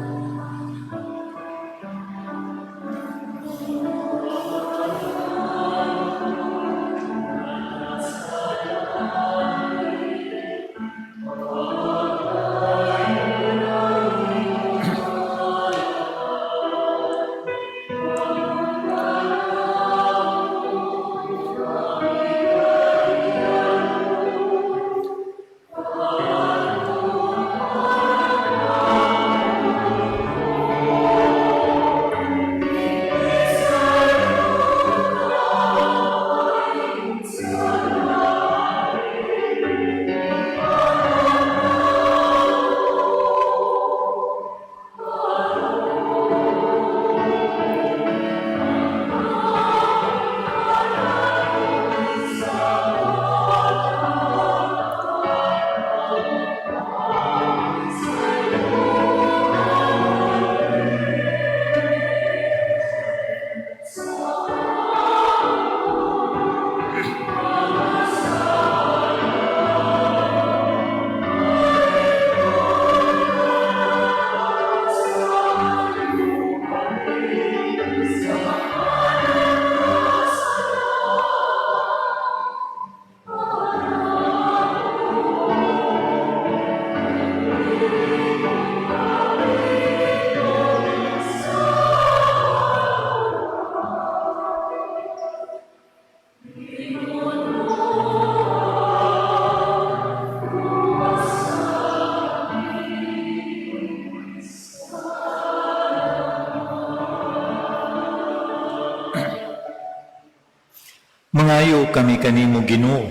Mangayo kami kanimo, Ginoo,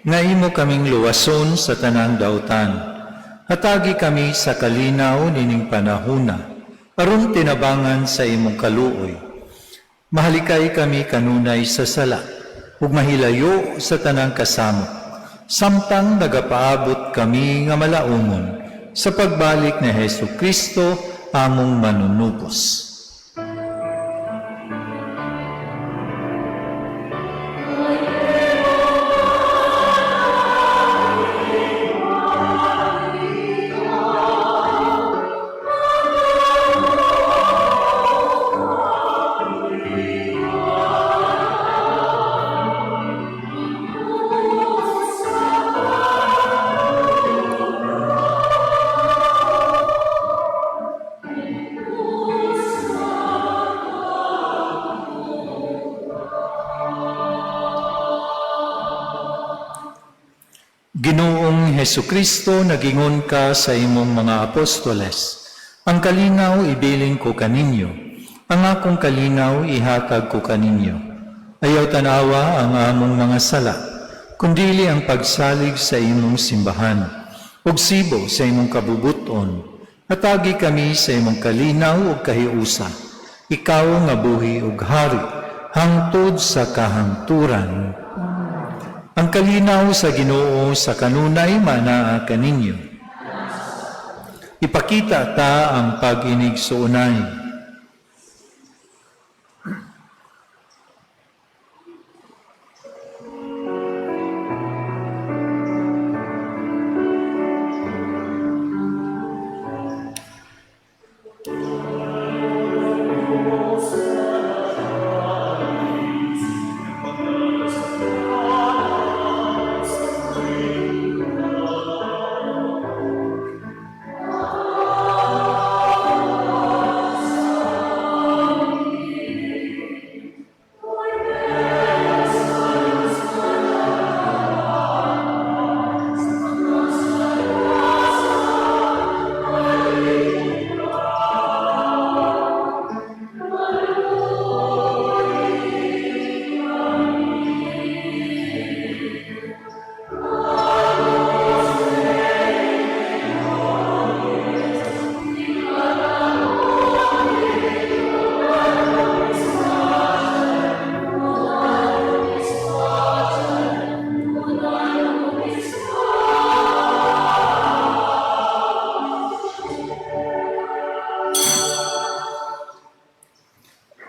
nga imo kaming luwason sa tanang dautan. Hatagi kami sa kalinaw nining panahuna. aron tinabangan sa imong kaluoy. Mahalikay kami kanunay sa sala, ug mahilayo sa tanang kasamok, samtang nagapaabot kami nga malaumon sa pagbalik ni Hesu Kristo among manunubos. Ginoong Hesukristo, nagingon ka sa imong mga apostoles, ang kalinaw ibilin ko kaninyo, ang akong kalinaw ihatag ko kaninyo. Ayaw tanawa ang among mga sala, kundili ang pagsalig sa imong simbahan, ug sibo sa imong kabubuton, hatagi kami sa imong kalinaw ug kahiusa. Ikaw nga buhi ug hari, hangtod sa kahangturan. Ang kalinaw sa Ginoo sa kanunay manaa kaninyo. Ipakita ta ang pag-inig suunay.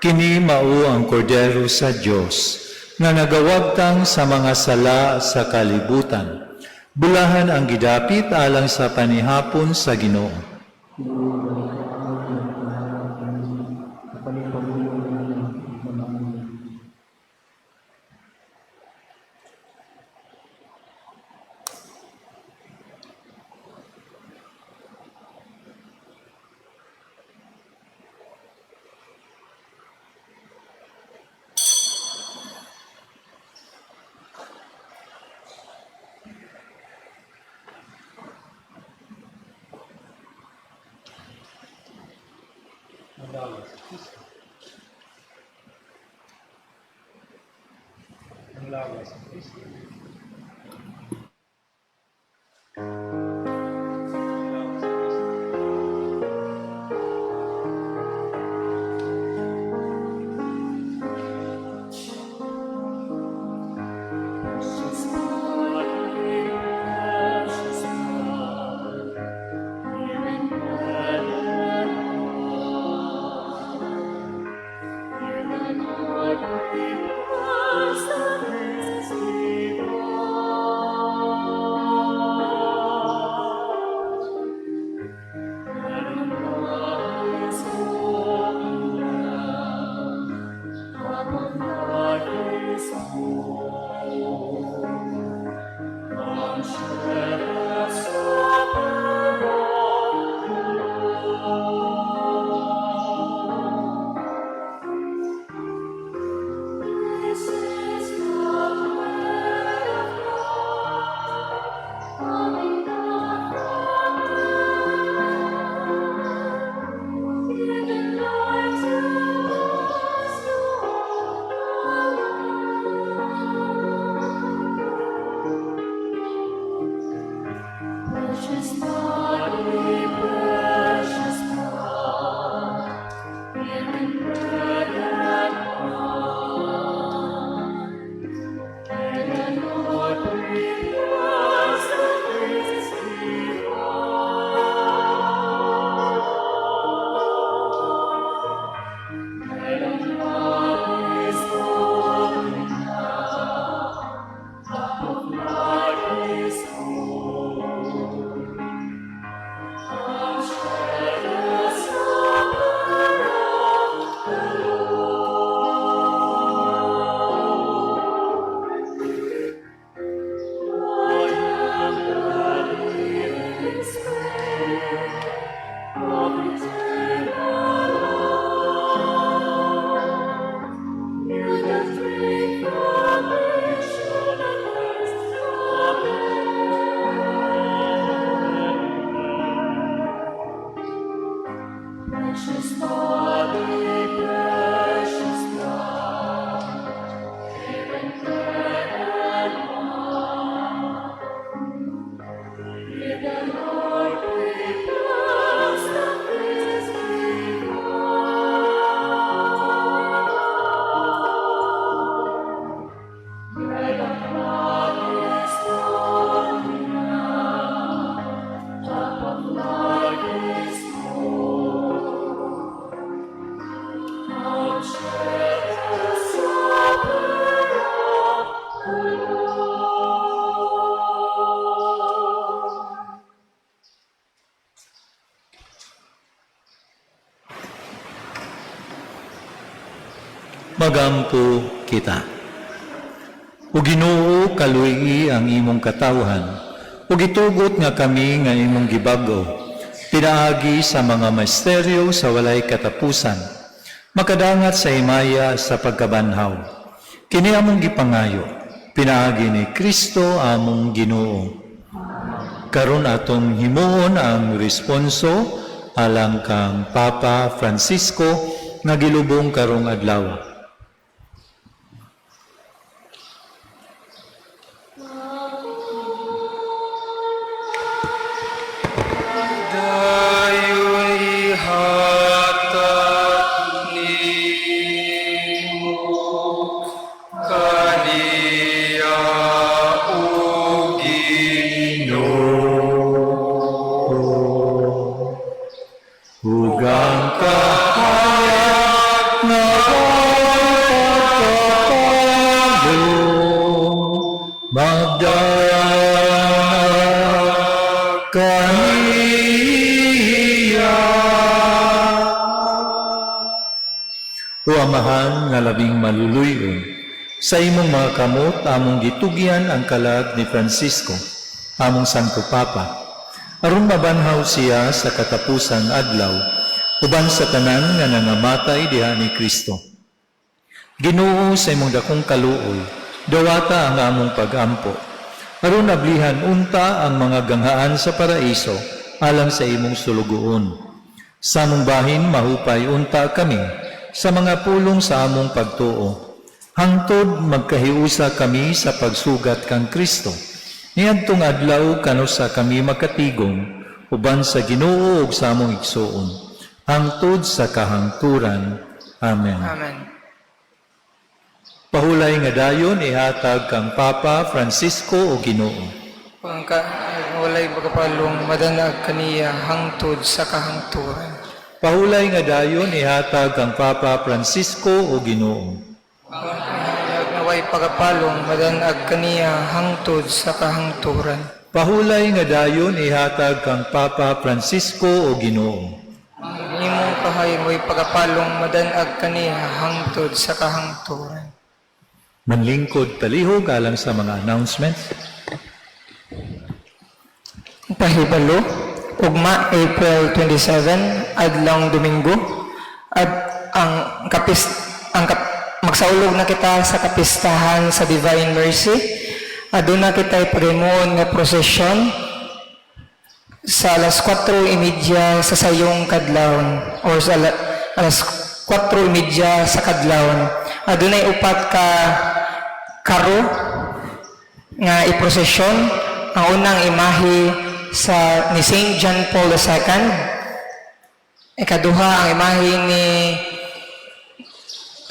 Kini mao ang kordero sa Dios nga nagawagtang sa mga sala sa kalibutan. Bulahan ang gidapit alang sa panihapon sa Ginoo. Magampo kita. O Ginoo, kaluy-i ang imong katawhan, ug itugot nga kami nga imong gibag-o, pinaagi sa mga misteryo sa walay katapusan, makadangat sa himaya sa pagkabanhaw. Kini among gipangayo, pinaagi ni Kristo among Ginoo. Karon atong himuon ang responso alang kang Papa Francisco nga gilubong karong adlaw. Dayon ihatag nimo kaniya, O Ginoo. Ug ang kahayag nga pagkapalong magdanag kaniya. O Amahan nga labing maluluyon, sa imong mga kamot among gitugyan ang kalag ni Francisco, among Santo Papa, aron mabanhaw siya sa katapusang adlaw, uban sa tanan nga nangamatay diha ni Kristo. Ginoo, sa imong dakong kaluoy, dawata ang among pagampo, aron ablihan unta ang mga ganghaan sa paraiso alang sa imong sulugoon. Sa among bahin mahupay unta kami sa mga pulong sa among pagtuo, hangtod magkahiusa kami sa pagsugat kang Kristo. Niadtong adlaw kanusa kami makatigom uban sa Ginoo ug sa among igsuon, hangtod sa kahangturan. Amen. Amen. Pahulay nga dayon ihatag kang Papa Francisco, o Ginoo. Ang ka, walay pagkapalong madanag kaniya hangtod sa kahangturan. Pahulay nga dayon ihatag kang Papa Francisco, o Ginoo. Ang kahayag nga way pagapalong madanag kaniya hangtod sa kahangturan. Pahulay nga dayon ihatag kang Papa Francisco, o Ginoo. Ang imong kahayag way pagapalong madanag kaniya hangtod sa kahangturan. Manlingkod palihog alang sa mga announcements. Pahibalo, ugma April 27, adlong Domingo, at ang kapis ang kap, magsaulog na kita sa kapistahan sa Divine Mercy. Aduna kita paghimuon nga prosesyon sa alas 4:30 sa sayong kadlawon or sa alas 4:30 sa kadlawon. Adunay upat ka karo nga iprosesyon. Ang unang imahe sa ni Saint John Paul II, ikaduha ang imahe ni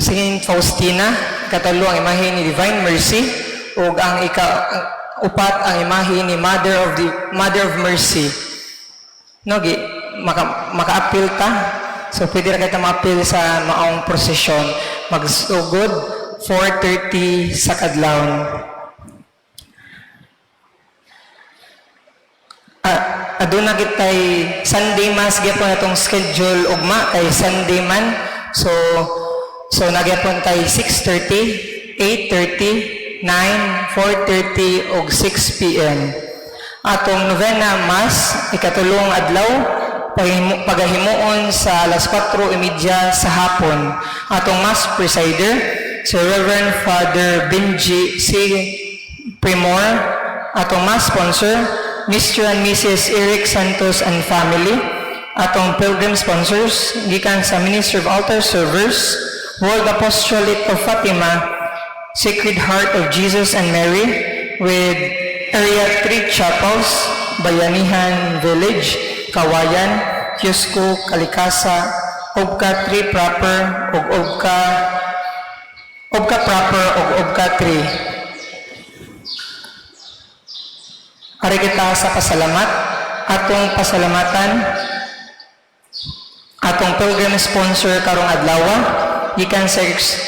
Saint Faustina, ikatlo ang imahe ni Divine Mercy, ug ang ika ang upat ang imahe ni Mother of Mercy. No, gi maka maka-apil ta. So pwede ra kita maapil sa maong prosesyon, magsugod 4:30 sa kadlawon. Ah, aduna kitay Sunday Mass gyapon atong schedule ugma kay Sunday man. So nagyapon tay 6:30, 8:30, 9, 4:30 ug 6 PM. Atong novena Mass ikatulong adlaw pagahimuon sa alas 4:30 sa hapon. Atong Mass presider si Reverend Father Benji C. Primor. Atong Mass sponsor, Mr. and Mrs. Eric Santos and family. Atong pilgrim sponsors, gikan sa Ministry of Altar Servers, World Apostolate of Fatima, Sacred Heart of Jesus and Mary, with Area 3 Chapels, Bayanihan Village, Kawayan, Cusco, Kalikasa, Obka 3 Proper, ug Obka Proper ug Obka 3. Ari kita sa pasalamat, atong pasalamatan atong pilgrim sponsor karong adlaw, gikan sa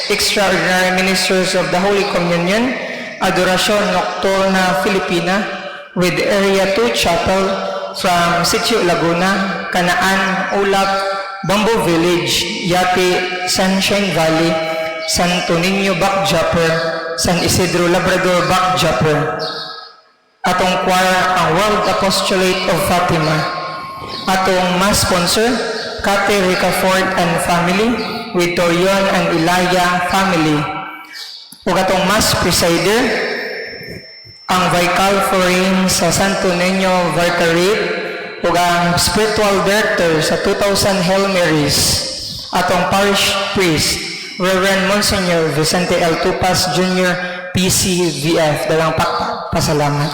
Extraordinary Ministers of the Holy Communion, Adoracion Nocturna Filipina, with Area 2 Chapel from Sitio Laguna, Kanaan, Ulap, Bamboo Village, Yati, Sunshine Valley, Santo Niño Backjumper, San Isidro Labrador Backjumper. Atong choir ang World Apostolate of Fatima. Atong mass sponsor, Kate Ricafort and family with Torion and Ilaya family. Ug atong mass presider, ang Vicar Foreign sa Santo Niño Vicariate ug ang spiritual director sa 2000 Hail Marys, atong parish priest, Reverend Monsignor Vicente L. Tupas Jr., PCVF. Dalang pasalamat.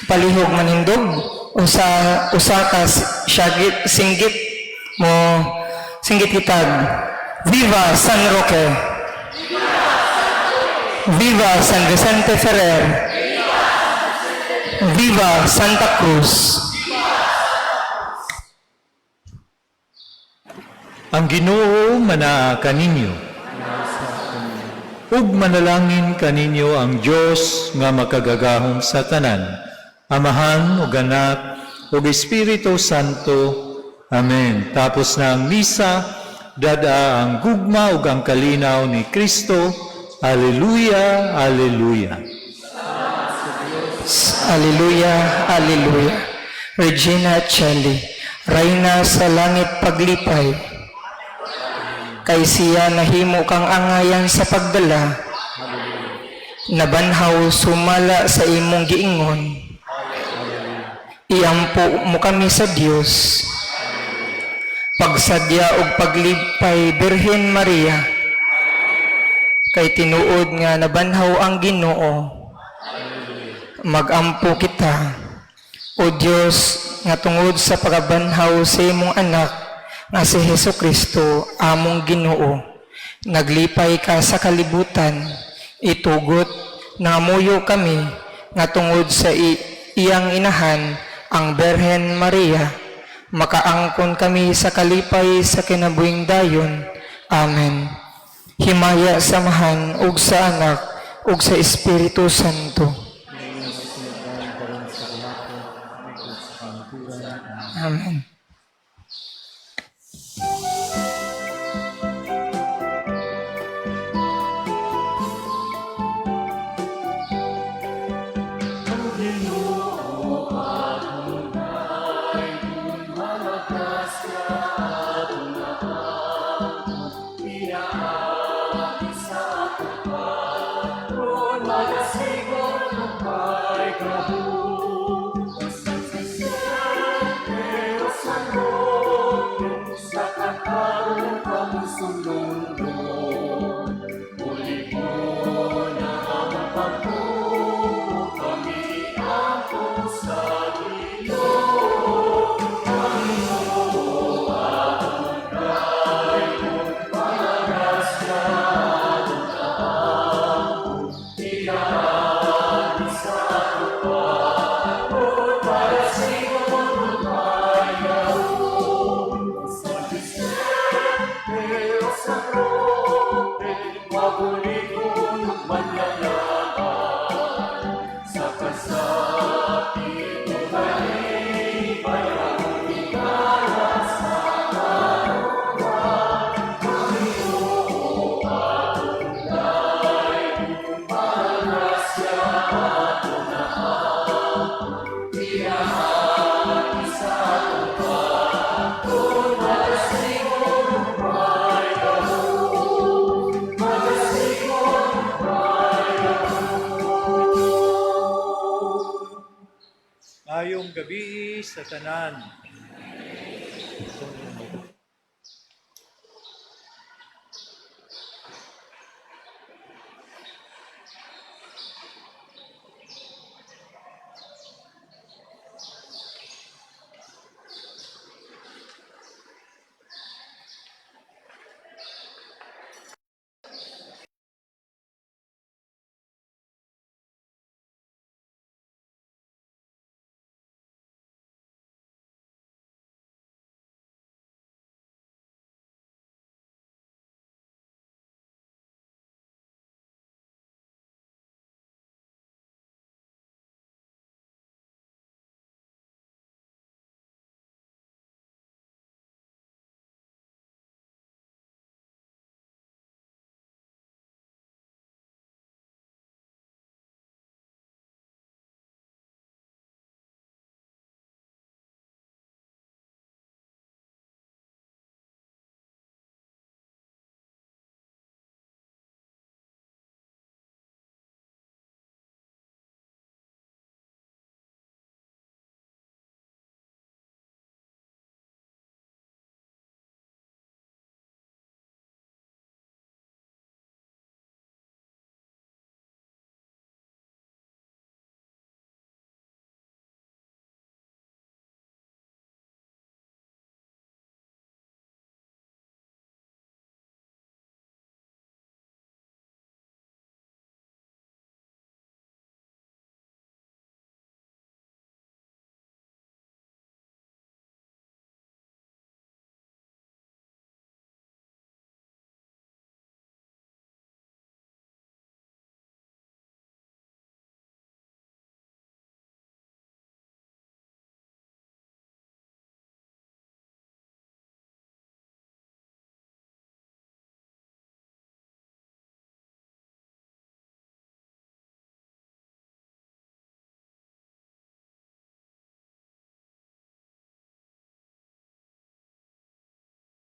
Palihog manindog, usa usa ka syagit singgit mo singgit kitag Viva San Roque! Viva San Vicente Ferrer! Viva Santa Cruz! Ang Ginoo manaa kaninyo. Ug manalangin kaninyo ang Dios nga makagagahom sa tanan, Amahan ug Anak ug Espiritu Santo. Amen. Tapos na ang misa, dada ang gugma ug ang kalinaw ni Kristo. Alleluia, alleluia. Alleluia, alleluia. Regina Caeli, Reyna sa langit paglipay. Kay siya nahimo kang angayan sa pagdala. Nabanhaw sumala sa imong giingon. Iampo mo kami sa Dios. Pagsadya ug paglipay Birhen Maria. Kay tinuod nga nabanhaw ang Ginoo. Magampo kita. O Dios, nga tungod sa pagkabanhaw sa imong anak nga si Hesus Kristo among Ginoo, naglipay ka sa kalibutan, itugot nangamuyo kami nga tungod sa iyang inahan ang Birhen Maria, makaangkon kami sa kalipay sa kinabuhing dayon. Amen. Himaya sa Amahan ug sa Anak ug sa Espiritu Santo. Amen. Maayong gabi sa tanan.